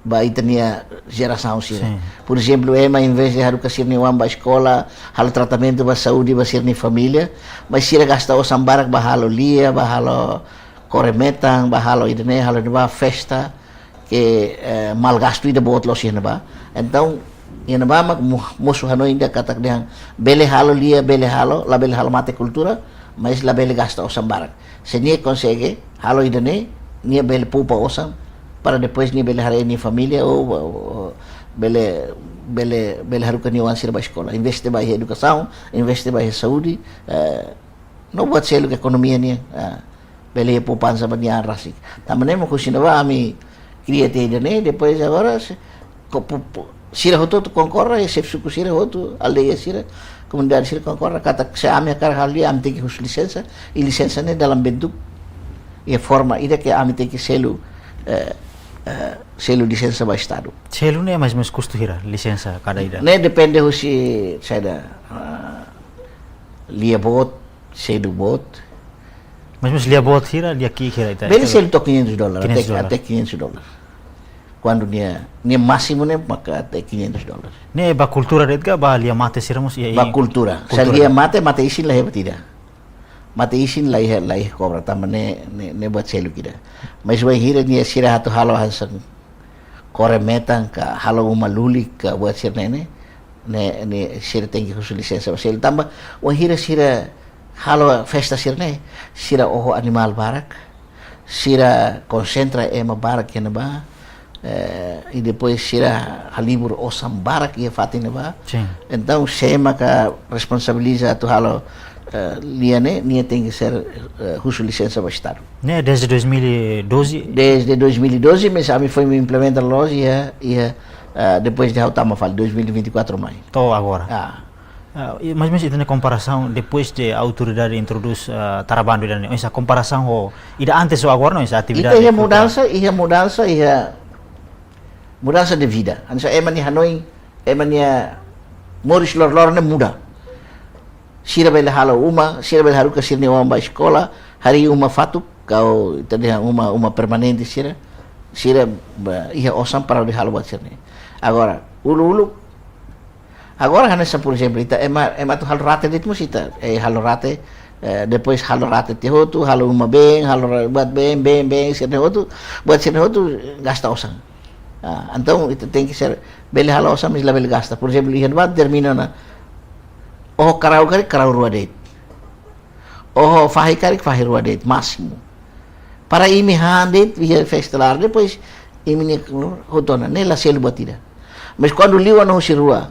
ba ita-nia jerasaun sira. Sin. Por ezemplu, ema envezde haruka sira-nia oan ba eskola, halo tratamentu ba saúde ba sira-nia família, mas sira gasta osan barak ba halo lia, ba halo kore metan, ba halo ida-ne'e, halo ida-ne'ebá, festa, ke, eh, malgastu ida boot loos iha ne'ebá. Entaun, iha ne'ebá mak mo-, mosu hanoin ida katak dehan bele halo lia, bele halo, labele halo mate kultura, mas labele gasta osan barak. Se nia konsege halo ida-ne'e, nia bele poupa osan, para depois nia bele haree nia família, ou, ou, ou bele, bele, bele haruka nia oan sira ba eskola. Investe ba iha edukasaun, investe ba iha saúde, eh, no buat seluk ekonomia nian, ah, bele iha poupansa ba nia an rasik. Tanba ne'e mak husi ne'ebá ami kria tiha ida-ne'e, depois agora se, ko-, pu-, pu-, sira hotu-hotu konkorda, i xefe suku sira hotu, aldeia sira, komunidade sira konkorda, katak se ami hakarak halo lia, ami tenke husu lisensa, i lisensa ne'e dalam bentuk, iha forma ida ke ami tenke selu, eh, eh, selu lisensa ba Estadu. Selu ne'e mais ou menus kustu hira, lisensa kada ida? Ne'e depende husi, saida, ah, lia boot, sedu boot. Mais ou menus lia boot hira, lia ki'ik hira ita? Bele selu to'o quinhentos dólares, até, quinhentos dólares, até quinhentos dólares. Kuandu nia, nia másimu ne'e maka até quinhentos dólares. Ne'e ba kultura de'it ka ba lia mate sira mós iha? Ba kultura. Kultura. Se lia mate, mate-isin la iha buat ida. Mate-isin la iha, la iha kobra, tanba ne'e, ne'e, ne'e buat seluk ida. Mais wainhira nia sira atu halo hanesan kore metan ka halo uma lulik ka buat sira-ne'e ne'e, ne'e, ne'e sira tenke husu lisensa ba selu. Tanba wainhira sira halo festa sira-ne'e, sira oho animál barak, sira konsentra ema barak iha ne'ebá, Eh, i depois sira halibur osan barak iha fatin ne'ebá. Sin. Entaun, sé maka responsabiliza atu halo, eh, lia ne'e, nia tenke ser, eh, husu lisensa ba Estadu. Ne'e desde dois mil e doze? Desde dois mil e doze, mas ami foin implementa loos iha, iha, eh, depois de ha'u tama fali, dois mil e vinte e quatro mai. To'o agora. Ah. Ah, i, mais ou menus ita-nia komparasaun depois de autoridade introdús, ah, tara bandu ida-ne'e. Oinsá komparasaun ho ida antes ho agora, no, oinsá atividade Ita iha kulturál? Mudansa, iha mudansa, iha mudansa de vida. Hanesan ema nia hanoin, ema nia moris loroloron ne'e muda. Sira bele halo uma, sira bele haruka sira-nia oan ba eskola, harii uma fatuk, ka ita dehan uma, uma permanente sira. Sira ba, iha osan para hodi halo buat sira-ne'e. Agora, uluk-uluk, agora hanesan, por ezemplu, ita ema, ema atu halo rate de'it mós ita, eh, halo rate, eh, depois halo rate tiha hotu, halo uma been, halo ra-, buat been, been, been, sira-ne'e hotu, buat sira-ne'e hotu gasta osan. Ah, entaun, ita tenke ser, bele halo osan, mas labele gasta. Por ezemplu, iha ne'ebá determina ona, oho karau karik, karau rua de'it. Oho fahi karik, fahi rua de'it, másimu. Para imi han de'it, iha festa laran, depois imi-nia hotu ona, ne'e la selu buat ida. Mas kuandu liu ona husi rua,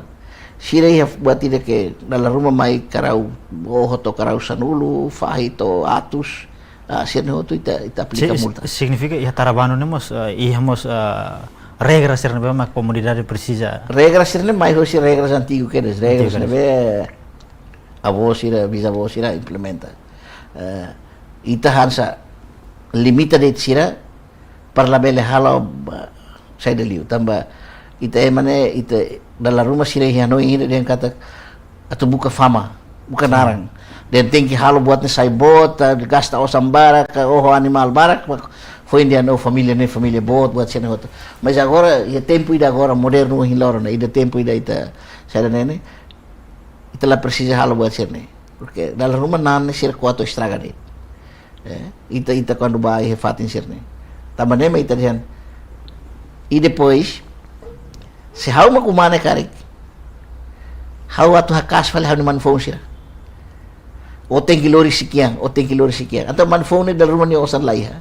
sira iha buat ida ke dala ruma mai karau, oho to'o karau sanulu, fahi to'o atus, ah, sira-ne'e hotu ita, ita aplika Si-, multa. Signifika iha tara bandu ne'e mós, eh, iha mós, eh, regra sira ne'ebé mak komunidade presiza. Regra sira-ne'e mai hosi regras antigu kedas, regras Antigu kedas. Ne'ebé avó sira, bisavó sira implementa. Eh, ita hanesan limita de'it sira para labele halo, ba, saida liu. Tanba ita ema ne'e, ita dala ruma sira iha hanoin ida dehan katak atu buka fama, buka Sin. naran. Dehan tenke halo buat ne'e sai boot, ah, gasta osan barak, ah, oho animál barak, mak foin dehan, oh, família ne'e família boot, buat sira-ne'e hotu. Mas agora, iha tempu ida agora modernu ohin loron ne'e, iha tempu ida ita, saida ne'e ne'e, ita la presiza halo buat sira-ne'e. Porke dala ruma na'an ne'e sira kuatu estraga de'it. Eh, ita, ita kuandu ba iha fatin sira-ne'e. Tanba ne'e mak ita dehan. I depois, se ha'u mak uma ne'e karik, ha'u atu hakaas fali ha'u-nia manu-foun sira. Ó tenke lori sekian, ó tenke lori sekian. Entaun manu-foun ne'e dala ruma nia osan la iha.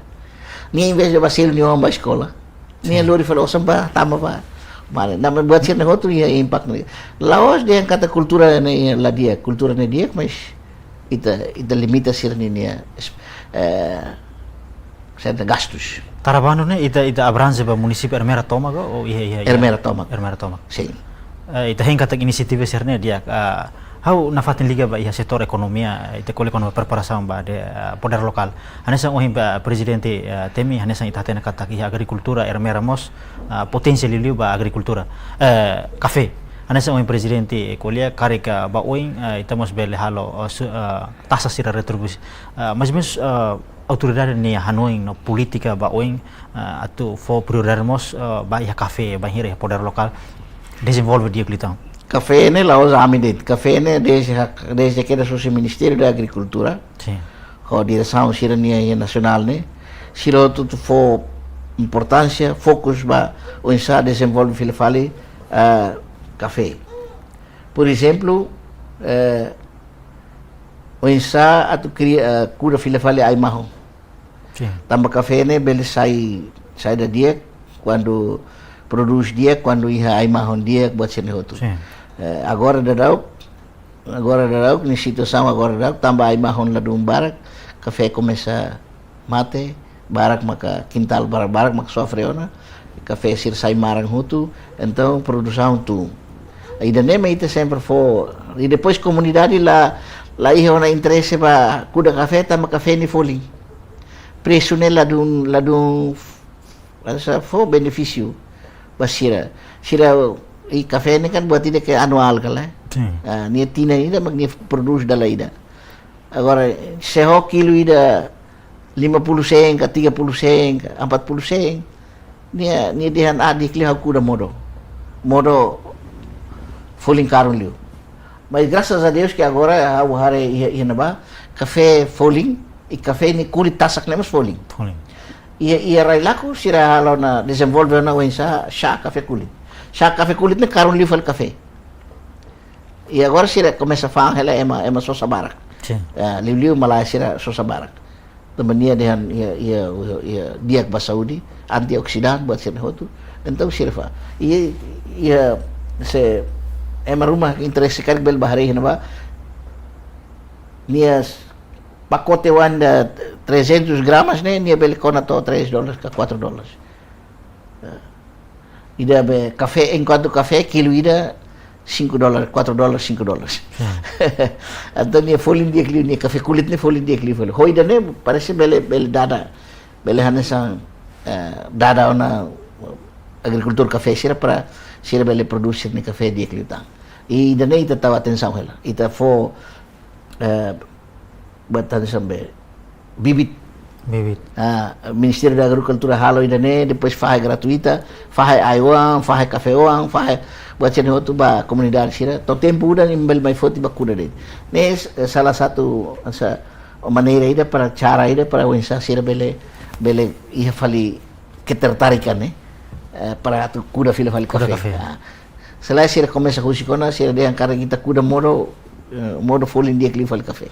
Nia envezde ba selu nia oan ba eskola, nia Sin. lori fali osan ba tama ba. Mana, nama buat sira-ne'e hotu iha impaktu ne'e. La'ós dehan katak kultura ne'e la di'ak, kultura ne'e di'ak, mas ita, ita limita sira-nia, nia, eh, sira-nia gastus. Tara bandu ne'e ita, ita abrange ba munisípiu Ermera tomak ka, ou iha, iha, iha? Ermera tomak. Ermera tomak. Sin. Eh, ita hein katak inisiativa sira-ne'e di'ak, ah, ha'u nafatin liga ba iha setór ekonomia, ita ko'alia kona-ba preparasaun ba de, ah, podér lokál. Hanesan ohin ba prezidente, ah, temi, hanesan ita hatene katak iha agrikultura Ermera mós, ah, poténsia liuliu ba agrikultura, eh, kafé. Hanesan ohin prezidente ko'alia karik, ah, ba oin, ah, ita mós bele halo, ah, su-, ah, taxa sira retribui-, ah, mais ou menus, ah, autoridade nia hanoin no polítika ba oin, ah, atu fó prioridade mós, ah, ba iha kafé, bainhira iha podér lokál dezenvolve di'ak liután. Kafé ne'e la'ós ami de'it. Kafé ne'e desde hak-, desde kedas husi Ministériu da Agrikultura. Sin. Ho diresaun sira-nia iha nasionál ne'e. Sira hotu-hotu fó importánsia, fokus ba oinsá dezenvolve fila fali, ah, kafé. Por ezemplu, eh, oinsá atu kria, eh, kuda fila fali ai-mahon. Sin. Tanba kafé ne'e bele sai, saida di'ak, kuandu prodús di'ak, kuandu iha ai-mahon di'ak, buat sira-ne'e hotu. Sin. Eh, agora daudauk, agora daudauk, nia situasaun agora daudauk, tanba ai-mahon ladún barak, kafé komesa mate, barak maka kintál barak, barak maka sofre ona, kafé sira sai maran hotu, entaun produsaun tun. Ida-ne'e mak ita sempre fó, i depois komunidade la, la iha ona interese ba kuda kafé, tanba kafé ne'e folin. Presu ne'e ladún, ladún, asa fó benefísiu ba sira. Sira, i kafé ne'e kan buat ida ke anuál kala. Sin. Ah, nia tinan ida mak nia prodús dala ida. Agora, se ho kilu ida lima puluh sen ka, tiga puluh sen ka, empat puluh sen, nia, nia dehan, ah, di'ak liu ha'u kuda modo. Modo folin karun liu. Mas graças a Deus ke agora ha'u haree iha, iha ne'ebá, kafé folin, i kafé nia kulit tasak ne'e mós folin. Folin. Iha, iha Railaco sira halo ona, dezenvolve ona oinsá chá kafé kulit. Chá kafé kulit ne'e karun liu fali kafé. I agora sira komesa fa'an hela ema, ema sosa barak. Sin. Ah, liuliu malae sira sosa barak. Tanba nia dehan iha, iha, iha di'ak ba saúde, antioksidante, buat sira-ne'e hotu. Entaun sira fa'an. I, i, se ema ruma interese karik bele bá haree iha ne'ebá, nia pakote oan ida trezentos gramas ne'e, nia bele kona to'o três dólares ka quatro dólares. Eh, ida be kafé, enkuantu kafé kilu ida cinco dólares, quatro dólares, cinco dólares. Hmm. Entaun nia folin di'ak liu, nia kafé kulit ne'e folin di'ak liu fali. Ho ida-ne'e parese bele, bele dada, bele hanesan, eh, dada ona agrikultór kafé sira para sira bele produz sira-nia kafé di'ak liután. I ida-ne'e ita tau atensaun hela. Ita fó, eh, buat hanesan be bibit. Bibit. Ah, Ministériu da Agrikultura halo ida-ne'e, depois fahe gratuita, fahe ai-oan, fahe kafé-oan, fahe buat sira-ne'e hotu ba komunidade sira. To'o tempu udan imi bele mai foti ba kuda de'it. Ne'e, eh, salah satu, sa-, maneira ida para, cara ida para oinsá sira bele, bele iha fali ketertarikan, eh, eh, para atu kuda fila fali kafé. Kuda kafé. Ah. Se lae sira komesa husik ona, sira dehan karik ita kuda modo, eh, modo folin di'ak liu fali kafé.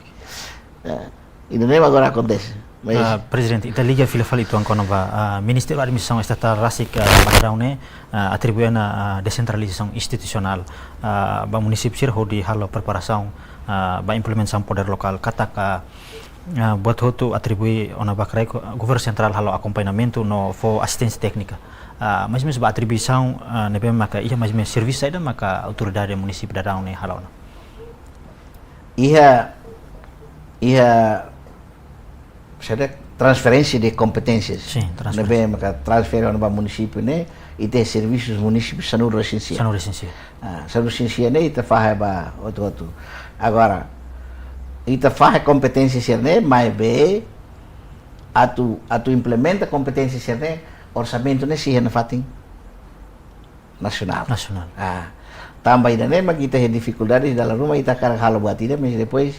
Eh, ida-ne'e agora akontese. Mas ah, Prezidente, ita liga fila fali uitoan kona-ba, ah, Ministériu Administrasaun Estatál rasik, ah, ba daudaun ne'e, ah, atribui ona, ah, desentralizasaun institusionál, ah, ba munisípiu sira hodi halo preparasaun, ah, ba implementasaun podér lokál, katak, ah, ah, buat hotu atribui ona ba kraik, ah, governu sentrál halo akompañamentu no fó asisténsia téknika. Ah, mais ou menus ba atribuisaun, ah, ne'ebé maka iha, mais ou menus servisu saida maka autoridade munisípiu daudaun ne'e halo ona? Iha, iha, saida, transferénsia de kompeténsias. Sin, transferénsia. Ne'ebé maka transfere ona ba munisípiu ne'e, ita servisus munisípiu sanulu-resin-sia. Sanulu-resin-sia. Ah, sanulu-resin-sia ne'e ita fahe ba hotu-hotu. Agora, ita fahe kompeténsia sira-ne'e, maibé atu, atu implementa kompeténsia sira-ne'e, orsamentu ne'e sei iha nafatin nasionál. Nasionál. Ah, tanba ida-ne'e mak ita iha difikuldade, dala ruma ita hakarak halo buat ida, mas depois,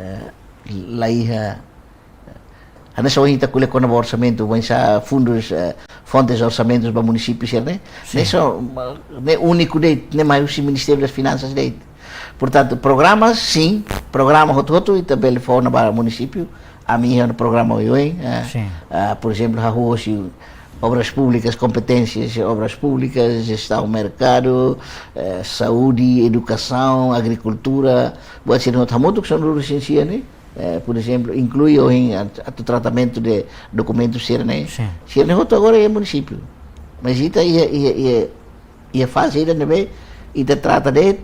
eh, la iha, hanesan ohin ita ko'alia kona-ba orsamentu, oinsá fundus, eh, fontes orsamentus ba munisípiu sira-ne'e. Sin. Ne'e só, ne'e úniku de'it, ne'e mai husi Ministériu das Finansas de'it. Portantu, programa, sin, programa hotu-hotu ita bele fó ona ba munisípiu, ami iha programa oioin, eh, sin, ah, por ezemplu, hahú husi Obras Públikas, kompeténsias, Obras Públikas, Jestaun Merkadu, eh, Saúde, Edukasaun, Agrikultura, buat sira-ne'e hamutuk sanulu-resin-sia ne'e, eh, por ezemplu, inklui ohin at-, atu tratamentu de dokumentu sira-ne'e. Sin. Sira-ne'e hotu agora iha munisípiu. Mas ita iha, iha, iha, iha faze ida ne'ebé ita trata de'it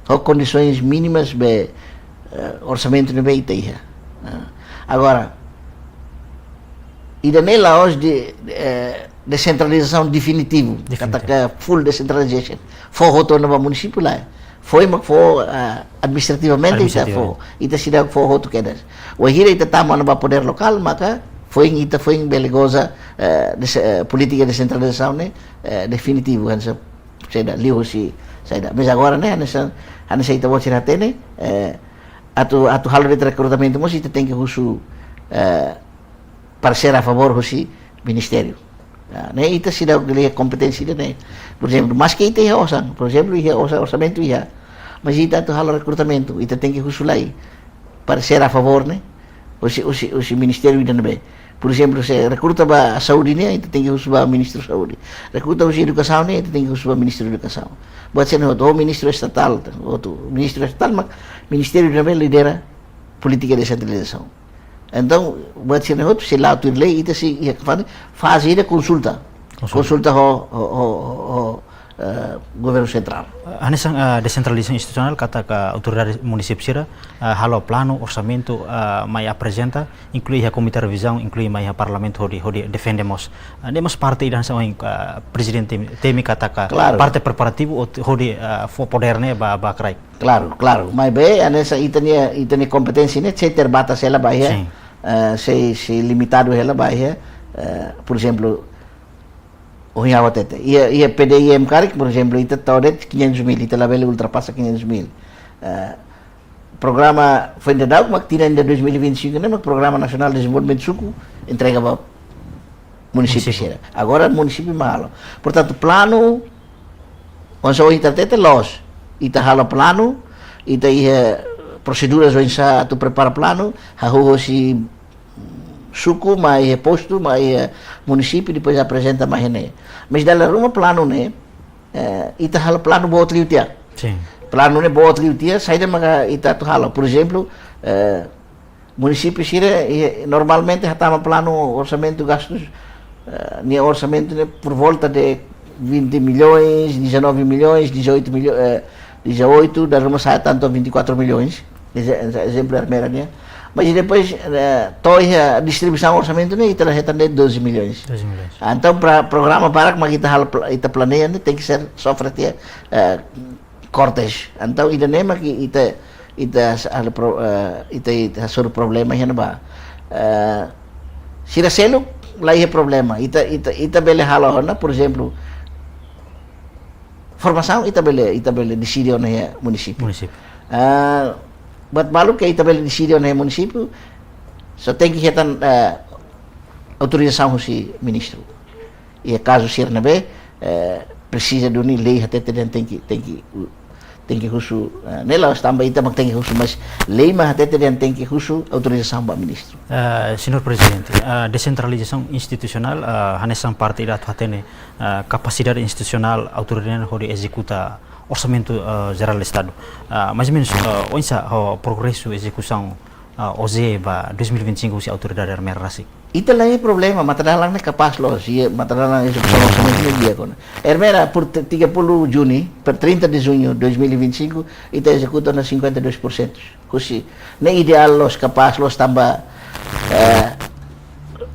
ho kondisoens mínimas be, eh, orsamentu ne'ebé ita iha. Ah, agora, ida-ne'e la'ós de, eh, desentralizasaun definitivu, definitivu, katak full decentralization. Fó hotu ona ba munisípiu lae. Foin mak fó, ah, administrativamente ita fó. Administrativamente. Ita seidauk fó hotu kedas. Wainhira ita tama ona ba podér lokál, maka foin ita foin bele goza, eh, dese-, eh, polítika desentralizasaun ne'e, eh, definitivu, hanesan saida, liuhusi saida. Mas agora ne'e, hanesan, hanesan ita-boot sira hatene, eh, atu, atu halo de'it rekrutamentu mós ita tenke husu, eh, paresér a favór husi ministériu. Ah, ne'e ita seidauk iha kompeténsia ida-ne'e. Por ezemplu, maske ita iha osan, por ezemplu, iha osan, orsamentu iha, mas ita atu halo rekrutamentu, ita tenke husu lai paresér a favór ne'e, husi, husi, husi ministériu ida ne'ebé. Por ezemplu, se rekruta ba saúde ne'e, ita tenke husu ba ministru saúde. Rekruta husi edukasaun ne'e, ita tenke husu ba ministru edukasaun. Buat sira-ne'e hotu, ministru estatál, hotu, ministru estatál mak ministériu ida ne'ebé lidera polítika desentralizasaun. Entaun, buat sira-ne'e hotu sei la'o tuir lei, ita sei iha fali faze ida konsulta. Konsulta. Konsulta ho, ho, ho, ho, ho, eh, governu sentrál. Hanesan, eh, desentralizasaun institusionál, katak autoridade munisípiu sira, eh, halo planu, orsamentu, eh, mai aprezenta, inklui iha komité revizaun, inklui mai iha parlamentu hodi, hodi defende mós. Eh, ne'e mós parte ida hanesan ohin, eh, prezidente temi katak, klaru, parte preparativu hodi, hodi, eh, fó podér ne'e ba, ba kraik. Klaru, klaru. Maibé, hanesan ita-nia, ita-nia kompeténsia ne'e sei terbatas hela ba iha, sin, eh, sei, sei limitadu hela ba iha, eh, por ezemplu, ohin ha'u hatete, iha, iha P D I M karik, por ezemplu, ita tau de'it quinhentos mil, ita labele ultrapasa quinhentos mil. Eh, programa foin daudauk mak tinan ida dois mil e vinte e cinco ne'e mak Programa Nasionál Dezenvolvimentu Suku entrega ba munisípiu, munisípiu, sira. Agora munisípiu mak halo. Portantu, planu, oinsá ohin ita hatete loos. Ita halo planu, ita iha proseduras oinsá atu prepara planu, hahú husi, mm, suku, mai iha postu, mai iha munisípiu, depois aprezenta mai iha ne'e. Mas dala ruma planu ne'e, eh, ita halo planu boot liu tiha. Sin. Planu ne'e boot liu tiha, saida maka ita atu halo. Por ezemplu, eh, munisípiu sira, eh, normalmente hatama planu orsamentu gastus, eh, nia orsamentu ne'e por volta de vinte milhões, dezanove milhões, dezoito milhões, eh, dezoito, dala ruma sa'e tantu vinte e quatro milhões. Eze-, eze-, ezemplu Ermera nian. Mas depois, eh, to'o iha distribuisaun orsamentu ne'e, ita la hetan de'it doze milhões. Doze milhões. Ah, entaun, para programa barak mak ita halo pla-, ita planeia ne'e, tenke ser sofre tiha, eh, kortes. Entaun, ida-ne'e mak ita, ita s-, halo pro-, eh, ita, ita hasoru problema iha ne'ebá. Eh, sira seluk la iha problema. Ita, ita, ita bele halo ona, por ezemplu, formasaun ita bele, ita bele deside ona iha munisípiu. Munisípiu. Ah, buat balu ke ita bele deside ona iha munisípiu, só tenke hetan, eh, autorizasaun husi ministru. Iha kazu sira ne'ebé, eh, presiza duni lei hatete dehan tenke, tenke, u-, tenke husu, eh, ne'e la'ós tanba ita mak tenke husu, mas lei mak hatete dehan tenke husu autorizasaun ba ministru. Eh, Señór Prezidente, eh, desentralizasaun institusionál, eh, hanesan parte ida atu hatene, eh, kapasidade institusionál autoridade hodi ezekuta orsamentu, eh, jerál Estadu. Eh, mais ou menus, eh, oinsá ho progresu ezekusaun, eh, OJE ba dois mil e vinte e cinco husi autoridade Ermera rasik? Ita la iha problema, matadalan ne'e kapás loos, iha matadalan ezekusaun orsamentu ne'e di'ak ona. Ermera, por t-, tiga puluh Juni, per trinta de junho de dois mil e vinte e cinco, ita ezekuta ona cinquenta e dois por cento. Husi, ne'e ideál loos, kapás loos tanba, eh,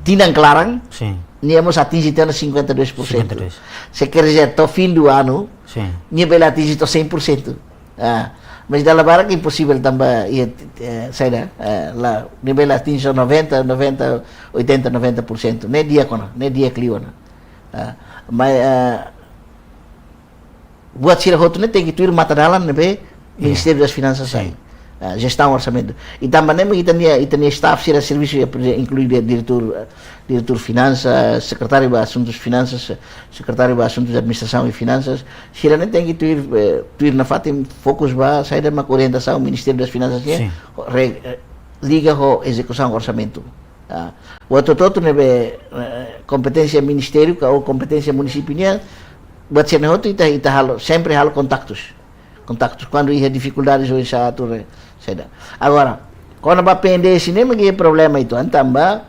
tinan klaran, Sin. nia mós atinje tiha ona cinquenta e dois por cento. Cinquenta e dois. Se quer dizer, to'o fim do ano, Sin. nia bele atinje to'o cem por cento. Ah, mas dala barak imposivel tanba, iha, eh, saida, eh, la, nia bele atinje noventa, noventa, oitenta, noventa por cento. Ne'e di'ak ona, ne'e di'ak liu ona. Ah, mas, eh, buat sira hotu ne'e tenke tuir matadalan ne'ebé Iya. Ministériu das Finansas Sin. sai. Ah, jestaun orsamentu. I tanba ne'e mak ita-nia, ita-nia staff sira servisu iha, por ezemplu, inklui di-, diretór, eh, diretór finansas, sekretáriu ba asuntus finansas, sekretáriu ba asuntus administrasaun i finansas, sira ne'e tenke tuir, eh, tuir nafatin fokus ba saida mak orientasaun Ministériu das Finansas nian, Sin. re-, eh, liga ho ezekusaun orsamentu. Ah, buat hotu-hotu ne'ebé, eh, kompeténsia ministériu ka ou kompeténsia munisípiu nian, buat sira-ne'e hotu ita, ita halo, sempre halo kontaktus. Kontaktus kuandu iha difikuldades oinsá atu re-, saida. Agora, kona-ba PNDS ne'e mak iha problema uitoan tanba,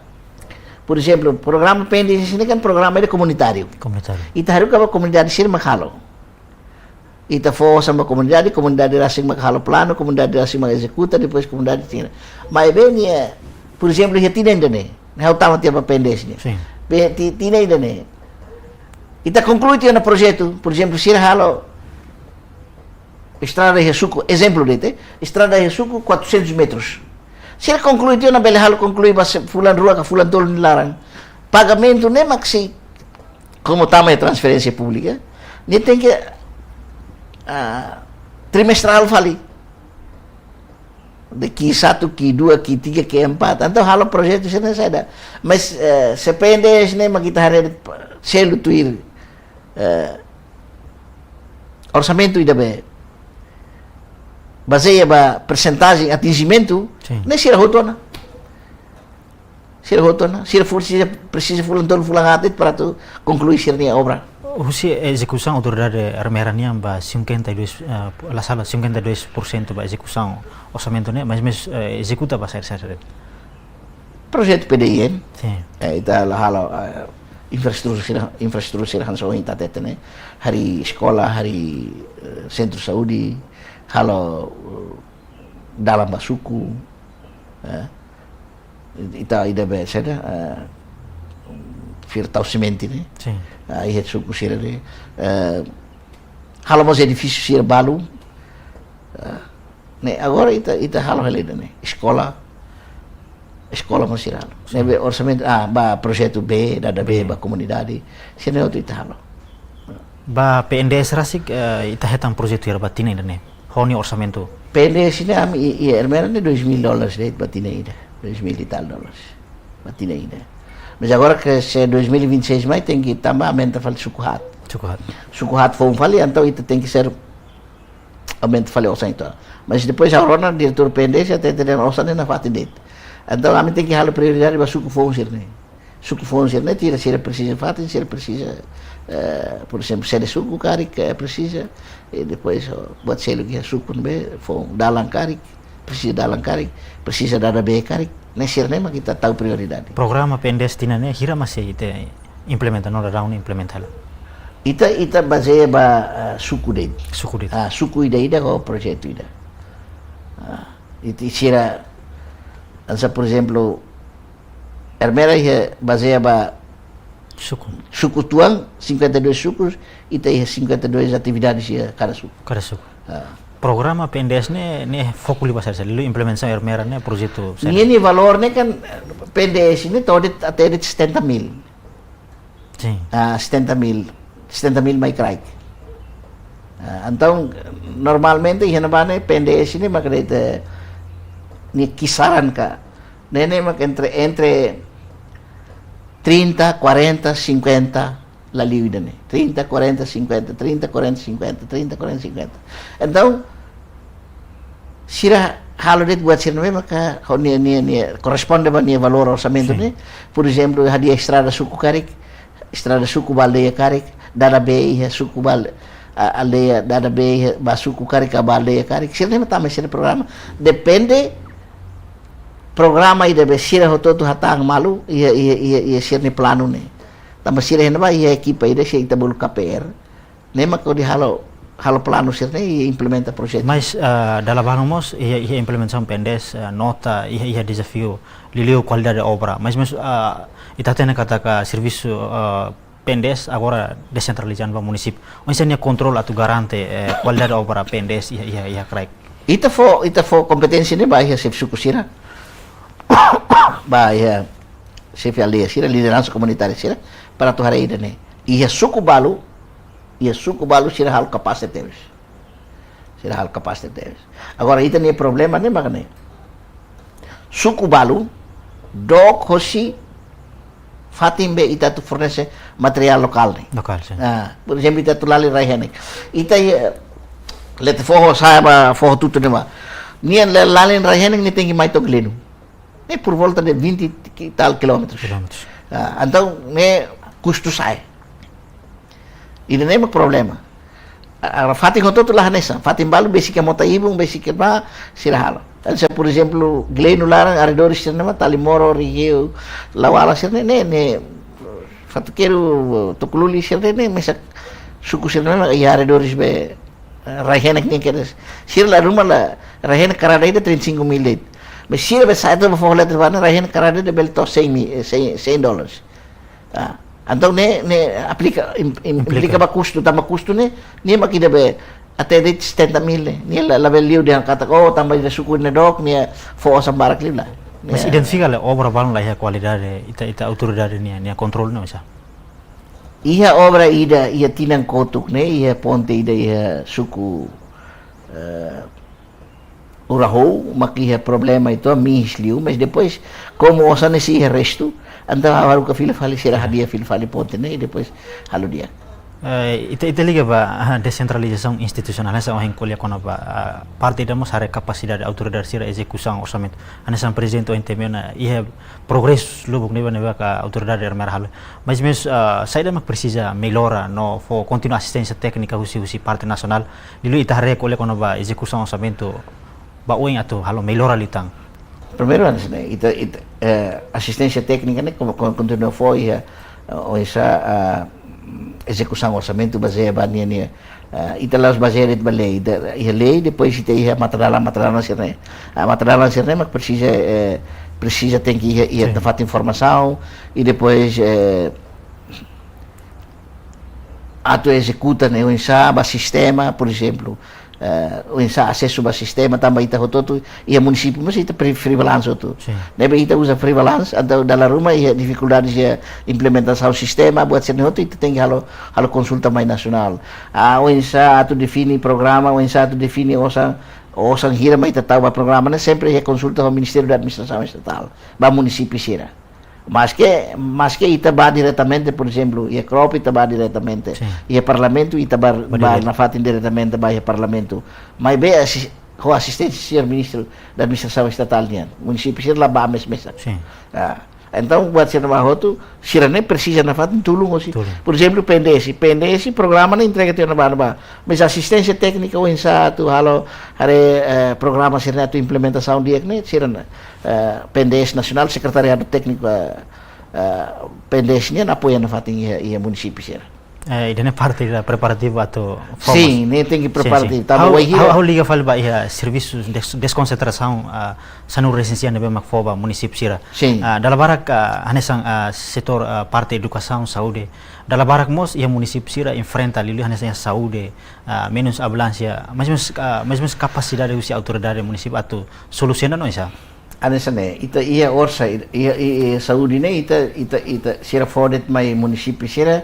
por ezemplu, programa PNDS ne'e kan programa ida komunitáriu. Komunitáriu. Ita haruka ba komunidade sira mak halo. Ita fó osan ba komunidade, komunidade rasik mak halo planu, komunidade rasik mak ezekuta, depois komunidade tinan. Maibé ne'e, eh, por ezemplu, iha tinan ida-ne'e, ne'e ha'u tama tiha ba PNDS ne'e. Sin. Be, ti-, tinan ida-ne'e. Ita konklui tiha ona projetu, por ezemplu, sira halo estrada iha suku, ezemplu de'it, eh, estrada iha suku quatrocentos metros. Sira konklui tiha ona, bele halo konklui ba se-, fulan rua ka fulan tolu nia laran. Pagamentu ne'e mak sei, komu tama iha transferénsia públika, nia tenke, ah, trimestrál fali. De Q satu, Q dua, Q tiga, Q empat. Entaun halo projetu sira-ne'e saida. Mas, eh, se PNDS ne'e mak ita haree selu tuir, eh, orsamentu ida be bazeia ba persentajen atinjimentu, Sin. ne'e sira hotu ona. Sira hotu ona, sira ful-, sira presiza fulan tolu, fulan haat de'it para atu konklui sira-nia obra. Husi ezekusaun autoridade Ermera nian ba cinquenta e dois, eh, la sala, cinquenta e dois por cento ba ezekusaun orsamentu ne'e, mais, mais, eh, ezekuta ba saida, saida de'it? Projetu PDIN, Sin. eh, ita la halo, eh, infraestrutura sira, infraestrutura sira hanesan ohin ita hatete ne'e, harii eskola, harii, eh, sentru saúde, halo, eh, dalan ba suku, eh, ita ida be saida, eh, fir tau simente ne'e. Sin. Ah, iha suku sira-ne'e, eh, halo mós edifísiu sira balu. Eh, ne'e agora ita, ita halo hela ida-ne'e. Eskola, eskola mós sira halo. Sin. Ne'ebé orsamentu, ah, ba projetu B, dada B, B. Ba komunidade. Sira-ne'e hotu ita halo. Ba PNDS rasik, eh, ita hetan projetu hira ba tinan ida-ne'e? Ho nia orsamentu. PNDS ne'e ami i, i Ermera ne'e dois mil dólares de'it ba tinan ida. Dois mil e tal dólares. Ba tinan ida. Mas agora ke se dois mil e vinte e seis mai tenke tama aumenta fali suku haat. Suku haat. Suku haat foun fali, entaun ita tenke ser aumenta fali osan uitoan. Mas depois ha'u rona diretór PNDS hatete dehan osan ne'e nafatin de'it. Entaun ami tenke halo prioridade ba suku foun sira-ne'e. Suku foun sira-ne'e, sira, sira presiza fatin, sira presiza, eh, por ezemplu, sede suku karik, eh, presiza, i depois, oh, buat seluk iha suku ne'ebé, foun, dalan karik, presiza dalan karik, presiza dada bee karik, ne'e sira-ne'e mak ita tau prioridade. Programa P N D S tinan ne'e hira mak sei ita implementa, no daudaun ne'e implementa hela? Ita, ita bazeia ba, ah, suku de'it. Suku de'it. Ah, suku ida-ida ho projetu ida. Ah, ita sira, hanesan, por ezemplu, Ermera iha bazeia ba suku. Suku tuan, cinquenta e dois sukus, ita iha cinquenta e dois atividades iha kada suku. Kada suku. Ah. Programa P N D S ne'e, ne'e foku liu ba saida, liu implementasaun Ermera ne'e projetu saida? Nia, nia valór ne'e kan, P N D S ne'e to'o de'it, até de'it setenta mil. Sin. Ah, setenta mil, setenta mil mai kraik. Ah, entaun, normalmente, iha ne'ebá ne'e, P N D S ne'e mak de'it, eh, nia kisaran ka, ne'e, ne'e mak entre, entre trinta, quarenta, cinquenta, la liu ida-ne'e. Trinta, quarenta, cinquenta, trinta, quarenta, cinquenta, trinta, quarenta, cinquenta. Entaun, sira halo de'it buat sira ne'ebé maka ho nia, nia, nia korresponde ba nia valór orsamentu, sin, ne'e. Por ezemplu, hadi'a estrada suku karik, estrada suku ba aldeia karik, dada bee iha suku ba al-, a-, aldeia, dada bee iha ba suku karik ka ba aldeia karik. Sira-ne'e mak tama iha sira-nia programa. Depende programa ida be sira hotu-hotu hatán malu, iha, iha, iha, iha sira-nia planu ne'e. Tanba sira iha ne'ebá iha ekipa ida, sira ita bolu K P R. Ne'e mak hodi halo, halo planu sira-ne'e i implementa projetu. Mas, ah, dala barak mós, iha, iha implementasaun P N D S, ah, nota, iha, iha dezafiu, liuliu kualidade obra. Mas, mas, ah, ita hatene katak servisu, ah, P N D S agora desentraliza ba munisípiu. Oinsá nia kontrola atu garante, eh, kualidade obra P N D S iha, iha, iha kraik? Ita fó, ita fó kompeténsia ne'e ba iha xefe suku sira. Ba iha xefe aldeia sira, lideransa komunitária sira, para atu haree ida-ne'e. Iha suku balu, iha suku balu sira halo kapás tebes. Sira halo kapás tebes. Agora, ita-nia problema ne'e mak ne'e. Suku balu dook hosi fatin be ita atu fornese materiál lokál ne'e. Lokál, sin. Ah, por ezemplu, ita atu lalin rai-henek. Ita, eh, leten foho, sa'e ba Foho Tutu ne'ebá. Nia la-, lalin rai-henek nia tenke mai to'o Gleno. Ne'e por volta de vinte e tal quilómetros. Quilómetros. Ah, entaun, ne'e kustu sa'e. Ida-ne'e mak problema. A, a, fatin hotu-hotu la hanesan. Fatin balu besik iha mota-ibun, besik iha ne'ebá, sira halo. Hanesan, por ezemplu, Gleno laran, arredores sira-ne'e mak Talimoro, Rigeu, Lawala sira-ne'e, ne'e, ne'e, Fatuqueiro, Tucululi sira-ne'e, ne'e, mesak suku sira-ne'e mak iha arredores be, eh, rai-henek nian kedas. Sira la ruma la, rai-henek karada ida trinta e cinco mil de'it. Mas sira be sa'e to'o ba Foho Leten ba ne'e, rai-henek karada ida bele to'o cem mil, eh, cem, cem dólares. Ah, entaun ne'e, ne'e aplika, im-, im-, implika, implika ba kustu, tanba kustu ne'e, ne'e mak ida be até de'it setenta mil ne'e. Ne'e la, labele liu dehan katak, oh, tanba ida suku ne'e dook, nia fó osan barak liu, lae. Mas ne'e identifika lai obra balun la iha kualidade, ita, ita autoridade nia, nia kontrolu ne'e oinsá? Iha obra ida, iha tinan kotuk ne'e, iha ponte ida, iha suku, eh, Urahou, mak iha problema uitoan, mihis liu, mas depois, komu osan ne'e sei iha restu, entaun ha'u haruka fila fali, sira hadi'a fila fali ponte ne'e, i depois halo di'ak. Eh, ita, ita liga ba, ah, desentralizasaun institusionál, hanesan ohin ko'alia kona-ba, ah, parte ida mós haree kapasidade autoridade sira ezekusaun orsamentu. Hanesan prezidente ohin temi ona, iha progresu lubuk ne'ebé, ne'ebé ka autoridade Ermera halo. Mas, mas, ah, saida mak presiza mellora no fó kontinua asisténsia téknika husi, husi parte nasionál. Liuliu ita haree ko'alia kona-ba ezekusaun orsamentu ba oin atu halo mellora liután. Primeiru, antes, ne'e, ita, ita, eh, asisténsia téknika ne'e, kon-, kon-, kontinua fó iha, eh, oinsá, ah, ezekusaun orsamentu bazeia ba nia, nia, ah, ita la'ós bazeia de'it ba lei, ita iha lei, depois ita iha mata-dalan, mata-dalan sira-ne'e. Ah, mata-dalan sira-ne'e mak presiza, eh, presiza tenke iha, iha, sin, tempat informasaun, i depois, eh, atu ezekuta ne'e oinsá ba sistema, por ezemplu, eh, oinsá asesu ba sistema, tanba ita hotu-hotu iha munisípiu, mas ita free-, freelance hotu. Sin. Ne'ebé ita uza freelance, entaun dala ruma iha difikuldade iha implementasaun sistema, buat sira-ne'e hotu ita tenke halo, halo konsulta mai nasionál. Ah, oinsá atu define programa, oinsá atu define osan, osan hira mak ita tau ba programa ne'e, sempre iha konsulta ho Ministériu da Administrasaun Estatál, ba munisípiu sira. Maske, maske ita bá diretamente, por ezemplu, iha CROP ita bá diretamente, sin, iha Parlamentu ita bá, bá, bá direta, nafatin diretamente bá iha Parlamentu. Maibé, asi-, ho asisténsia señór ministru da administrasaun estatál nian. Munisípiu sira la bá mesa-mesak. Sin. Ah, entaun buat sira-ne'ebá hotu, sira-ne'e presiza nafatin tulun hosi. Tulun. Por ezemplu, P N D S, P N D S programa ne'e entrega tiha ona ba ne'ebá. Mas asisténsia téknika oinsá atu halo, haree, eh, programa sira-ne'e atu implementasaun di'ak ne'e, sira-ne'e, eh, P N D S nasionál, sekretariadu tékniku, eh, eh, P N D S nian apoia nafatin iha, iha munisípiu sira. Eh, ida-ne'e parte da preparativu atu fó mós. Sin, ne'e tenke preparativu. Sin, sin. Tanba ha'u, wainhira ha'u, ha'u liga fali ba iha servisu des-, deskonsentrasaun, ah, sanulu-resin-sia ne'ebé mak fó ba munisípiu sira. Sin. Ah, dala barak, ah, hanesan, ah, setór, ah, parte edukasaun, saúde. Dala barak mós iha munisípiu sira enfrenta liuliu hanesan iha saúde, ah, menus ambulánsia. Mais menus, ah, mais menus kapasidade husi autoridade munisípiu atu solusiona no oinsá? Hanesan ne'e, ita iha orsa, iha, iha, iha saúde ne'e, ita, ita, ita, sira fó de'it mai munisípiu sira,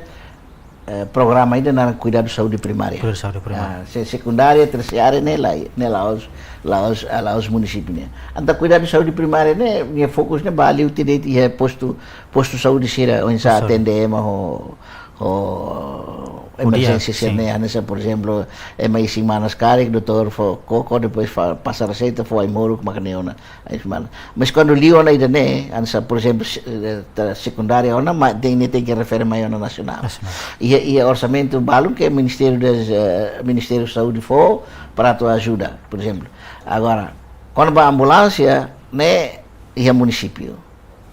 eh, programa ida naran kuidadu saúde primária. Kuidadu saúde primária. Ah, se-, sekundária, tersiária ne'e la, ne'e la'ós, la'ós, ah, la'ós munisípiu nian. Entaun kuidadu saúde primária ne'e, nia fokus ne'e ba liu tiha de'it iha postu, postu saúde sira, oinsá Postu saúde. atende ema ho, ho Ho dia, emerjénsia sin. sira-ne'e, hanesan, por ezemplu, ema isin manas karik, doutór fó koko, depois fa-, pasa reseita, fó ai-moruk, maka ne'e ona ai-manas. Mas kuandu liu ona ida-ne'e, hanesan, por ezemplu, se-, eh, ta-, sekundária ona, ma-, tenke, tenke refere mai ona nasionál. Nasionál. Iha, iha orsamentu balun ke Ministériu das, eh, Ministériu Saúde fó para atu ajuda, por ezemplu. Agora, kuandu ba ambulánsia, ne'e iha munisípiu.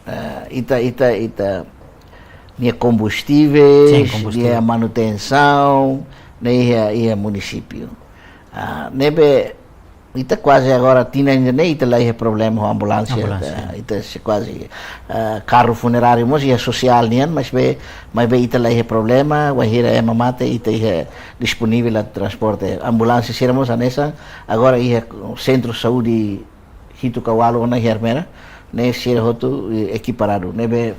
Eh, ita, ita, ita, nia kombustíveis, Sin, kombustível. nia manutensaun, ne'e iha, iha munisípiu. Ah, ne'ebé, ita kuaze agora tinan ida-ne'e ita la iha problema ho ambulánsia, Ambulánsia. ita, ita sei kuaze, ah, karru funeráriu mós iha sosiál nian, maibé, maibé ita la iha problema, wainhira ema mate, ita iha disponivel atu transporte. Ambulánsia sira mós hanesan, agora iha sentru saúde hitu ka ualu ona iha Ermera, ne'e sira hotu, eh, ekiparadu. Ne'ebé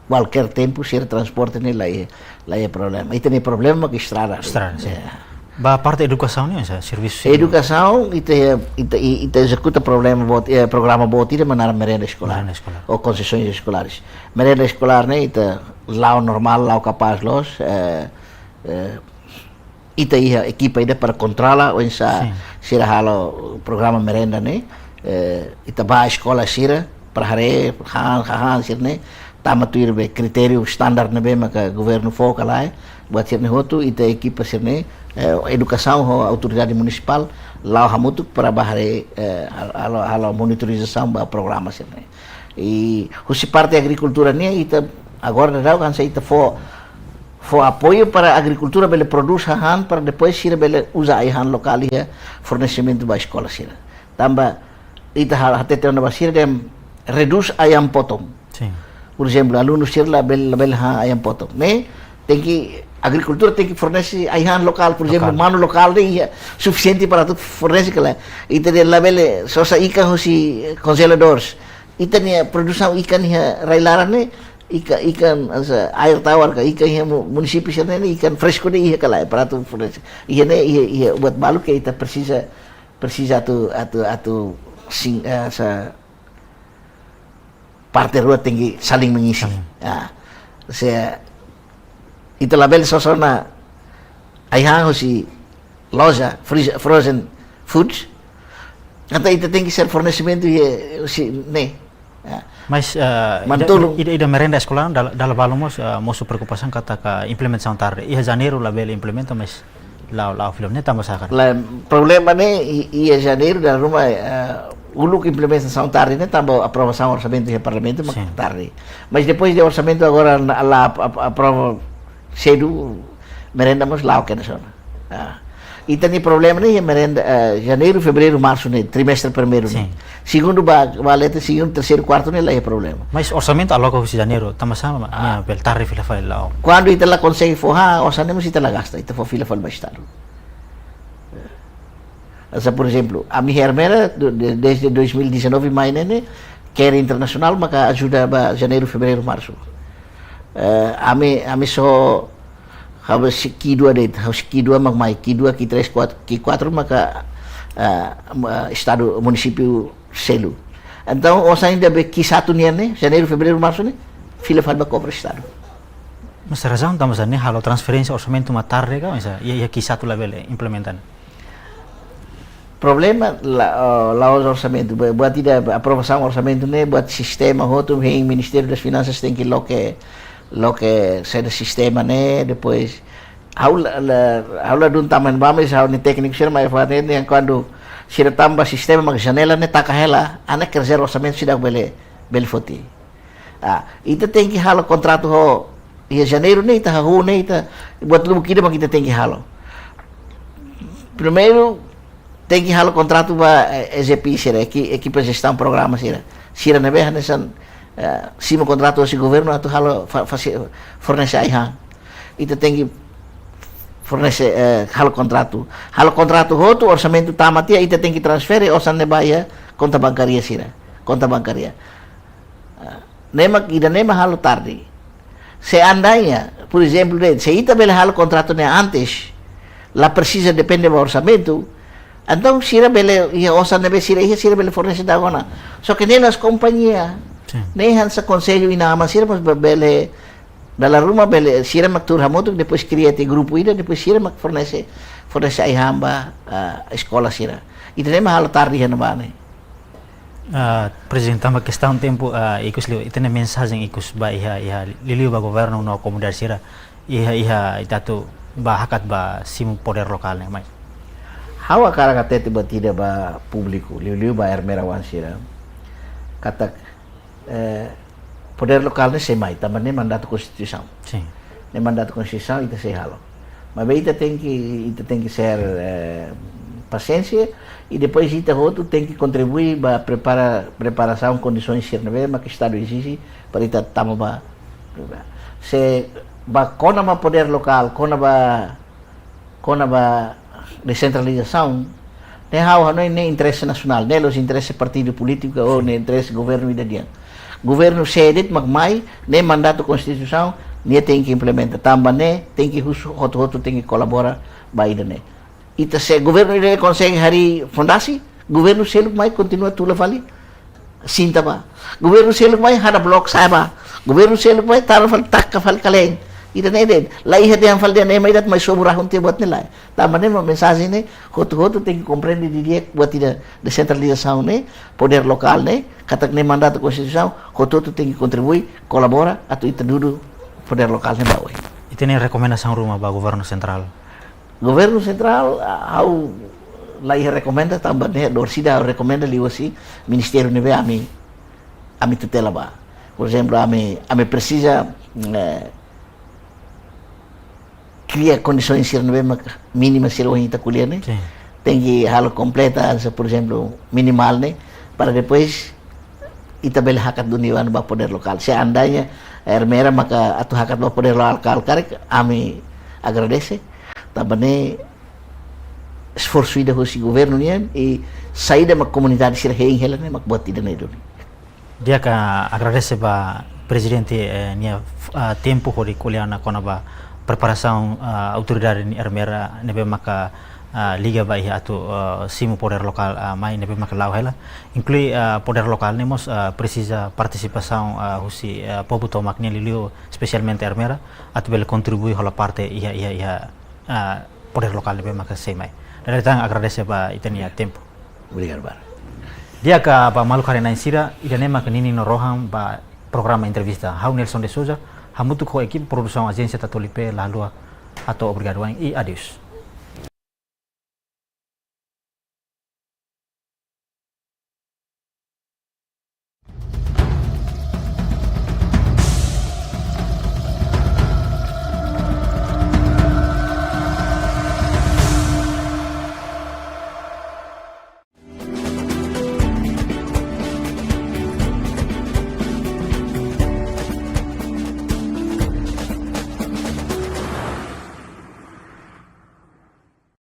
kualkér tempu sira transporte ne'e la iha, la iha problema. Ita-nia problema ke estrada. Estrada, sin. Ya. Ba parte edukasaun ne'e, sa, servisu sira? Edukasaun, ita, ita, ita ezekuta problema boot, eh, programa boot ida mak naran merenda eskolár. Merenda eskolár. Ou konsesoens eskolares. Merenda eskolár ne'e, ita la'o normál, la'o kapás loos, eh, eh, ita iha ekipa ida para kontrola oinsá Sin. sira halo programa merenda ne'e, eh, ita ba eskola sira para haree, han, han, han sira-ne'e, tama tuir be kritériu standar ne'ebé maka governu fó ka lae, buat sira-ne'e hotu, ita ekipa sira-ne'e, eh, edukasaun ho autoridade munisipál, la'o hamutuk para ba haree, eh, hal-, halo, halo monitorizasaun ba programa sira-ne'e. I husi parte agrikultura nian, ita agora daudaun hanesan ita fó, fó apoiu para agrikultura bele prodús hahán para depois sira bele uza ai-han lokál iha fornesimentu ba eskola sira. Tanba ita ha-, hatete ona ba sira dehan redús ayam potong. Sin. Por ezemplu, alunu sira labele, labele han ayam potong. Ne'e, tenke, agrikultura tenke fornese ai-han lokál, por ezemplu, Lokál. manu lokál ne'e iha sufisiente para atu fornese ka lae. Ita dehan labele sosa ikan husi konjeladór. Ita-nia produsaun ikan iha rai-laran ne'e, ika-, ikan, hanesan, air tawar ka ikan iha mu-, munisípiu sira-ne'e, ikan fresku ne'e iha ka lae, para atu fornese. Iha ne'e, iha, iha buat balu ke ita presiza, presiza atu, atu, atu, sin, eh, hanesan, parte rua tenke saling mengisi. Saling. Ah, se ita labele sosa ona ai-han husi loja, freeze-, frozen foods, entaun ita tenke ser fornesimentu iha husi ne'e. Ya. Mas, eh, Mantulung. ida, ida, ida merenda eskolár dala, dala balu mós, eh, mosu preokupasaun katak implementasaun tarde. Iha Janeiru labele implementa, mas la'o, la'o fila ne'e tanba sá karik? Lae, problema ne'e i-, iha Janeiru dala ruma, eh, uluk implementasaun tarde ne'e tanba aprovasaun orsamentu iha Parlamentu mak Sin. tarde. Mas depois de orsamentu agora na-, la ap-, ap-, aprova sedu, merenda mós la'o kedas ona. Ah. Ita-nia problema ne'e iha merenda, eh, Janeiru, Fevereiru, Marsu ne'e, trimestre primeiru ne'e. Sin. Segundu ba, ba leten, segundu, terseiru, kuartu ne'e la iha problema. Mas orsamentu aloka husi Janeiru, tanba sá mak Ah. nia bele tarde fila fali la'o? Kuandu ita la konsege fó han, osan ne'e mós ita la gasta, ita fó fila fali ba Estadu. Hanesan, por ezemplu, ami iha Ermera, do-, de-, desde dois mil e dezanove mai ne'e, ne'e, CARE Internasionál maka ajuda ba Janeiru, Fevereiru, Marsu. Eh, ami, ami só, ha'u sei ki'ik dua de'it, ha'u sei ki'ik dua mak mai, ki'ik dua, ki'ik três, kuatru, ki'ik kuatru maka, eh, ma-, Estadu, munisípiu selu. Entaun, osan ida be ki'ik satu nian ne'e, Janeiru, Fevereiru, Marsu ne'e, fila fali ba kofre Estadu. Mas razaun tanba sá ne'e halo transferénsia orsamentu mak tarde ka, mas iha, iha ki'ik satu labele implementa ne'e? Problema la, oh, la'ós orsamentu, buat, buat ida aprovasaun orsamentu ne'e, buat sistema hotu, hein Ministériu das Finansas tenke loke, loke saida sistema ne'e, depois ha'u la, la, ha'u ladún tama iha ne'ebá, mas ha'u-nia tékniku sira mai fó ha'u ne'e, kuandu sira tama ba sistema mak janela ne'e taka hela, hanesan ke rezerva orsamentu seidauk bele, bele foti. Ah, ita tenke halo kontratu ho, iha Janeiru ne'e ita hahú ne'e ita, buat lubuk ida mak ita tenke halo. Primeiru, tenke halo kontratu ba, eh, E G P sira, eki-, ekipa jestaun programa sira. Sira ne'ebé hanesan, eh, simu kontratu husi governu atu halo fa-, fasi-, fornese ai-han. Ita tenke fornese, eh, halo kontratu. Halo kontratu hotu, orsamentu tama tiha, ita tenke transfere osan ne'e ba iha konta bankária sira. Konta bankária. Ah, ne'e mak ida-ne'e mak halo tarde. Seandainya, por ezemplu, de'it, se ita bele halo kontratu ne'e antes, la presiza depende ba orsamentu, entaun sira bele, iha osan ne'ebé sira iha, sira bele fornese dala ruma. Só ke ne'e la'ós kompañia. Sin. Ne'e hanesan konsellu inan-aman sira mós be-, bele, dala ruma bele, sira mak tuur hamutuk, depois kria tiha grupu ida, depois sira mak fornese, fornese ai-han ba, ah, eskola sira. Ida-ne'e mak halo tarde iha ne'ebá ne'e. Ah, Prezidente, tanba kestaun tempu, ah, ikus liu, ita-nia mensajen ikus ba iha, iha, liuliu ba governu no komunidade sira, iha, iha, ita atu ba hakat ba simu podér lokál ne'e mai. Ha'u hakarak hatete buat ida ba públiku, liuliu ba Ermera oan sira. Katak, eh, podér lokál ne'e sei mai, tanba ne'e mandatu konstituisaun. Sin. Ne'e mandatu konstituisaun, ita sei halo. Maibé ita tenke, ita tenke ser, eh, pasiénsia, i depois ita hotu tenke kontribui ba prepara, preparasaun kondisoens sira ne'ebé mak Estadu ezije para ita tama ba. Se ba kona-ba podér lokál, kona-ba, kona-ba desentralizasaun, ne'e ha'u hanoin ne'e interese nasionál, ne'e la'ós interese partidu polítiku ou ne'e interese governu ida de'it. Governu sé de'it mak mai, ne'e mandatu konstituisaun, nia tenke implementa. Tanba ne'e tenke husu, hotu-hotu tenke kolabora ba ida-ne'e. Ita se governu ida konsege harii fondasi, governu seluk mai kontinua tula fali sinta ba. Governu seluk mai hada blok sa'e ba. Governu seluk mai tara fali taka fali kalen. Ida-ne'e de'it. La iha dehan fali dehan ema ida atu mai sobu rahun tiha buat ne'e lae. Tanba ne'e mak mensajen ne'e, hotu-hotu tenke komprende didi'ak buat ida desentralizasaun ne'e, podér lokál ne'e, katak ne'e mandatu konstituisaun, hotu-hotu tenke kontribui, kolabora, atu ita dudu podér lokál ne'e ba oin. Ita-nia rekomendasaun ruma ba governu sentrál. Governu sentrál, ah, ha'u la iha rekomenda tanba ne'e, dór ida ha'u rekomenda liuhusi ministériu ne'ebé ami, ami tutela ba. Por ezemplu, ami, ami presiza, eh, kria kondisoens sira ne'ebé mak mínima sira ohin ita ko'alia ne'e. Sin. Tenke halo kompleta, se, por ezemplu, minimál ne'e, para depois ita bele hakat duni wan ba podér lokál. Seandainya Ermera maka atu hakat ba podér lokál karik, ami agradese. Tanba ne'e esforsu ida husi governu nian, i saida mak komunidade sira hein hela ne'e mak buat ida-ne'e duni. Di'ak, agradese ba Prezidente, eh, nia, ah, tempu hodi ko'alia ona kona-ba preparasaun, ah, autoridade nia Ermera ne'ebé maka, ah, liga ba iha atu, ah, simu podér lokál, ah, mai ne'ebé maka la'o hela. Inklui, ah, podér lokál ne'e mós, ah, presiza partisipasaun, ah, husi, ah, povu tomak nian liuliu, espesialmente Ermera, atu bele kontribui hola parte iha, iha, iha, ah, podér lokál ne'ebé maka sei mai. Dala ida tan agradese ba ita-nia tempu. Obrigadu barak. Di'ak, ba maluk haree-na'in sira, ida-ne'e maka ninin no rohan ba programa entrevista. Ha'u Nelson de Souza, hamutuk ho ekipa produsaun Ajénsia Tatoli P, la haluha hato'o obrigadu wa'in i adeus.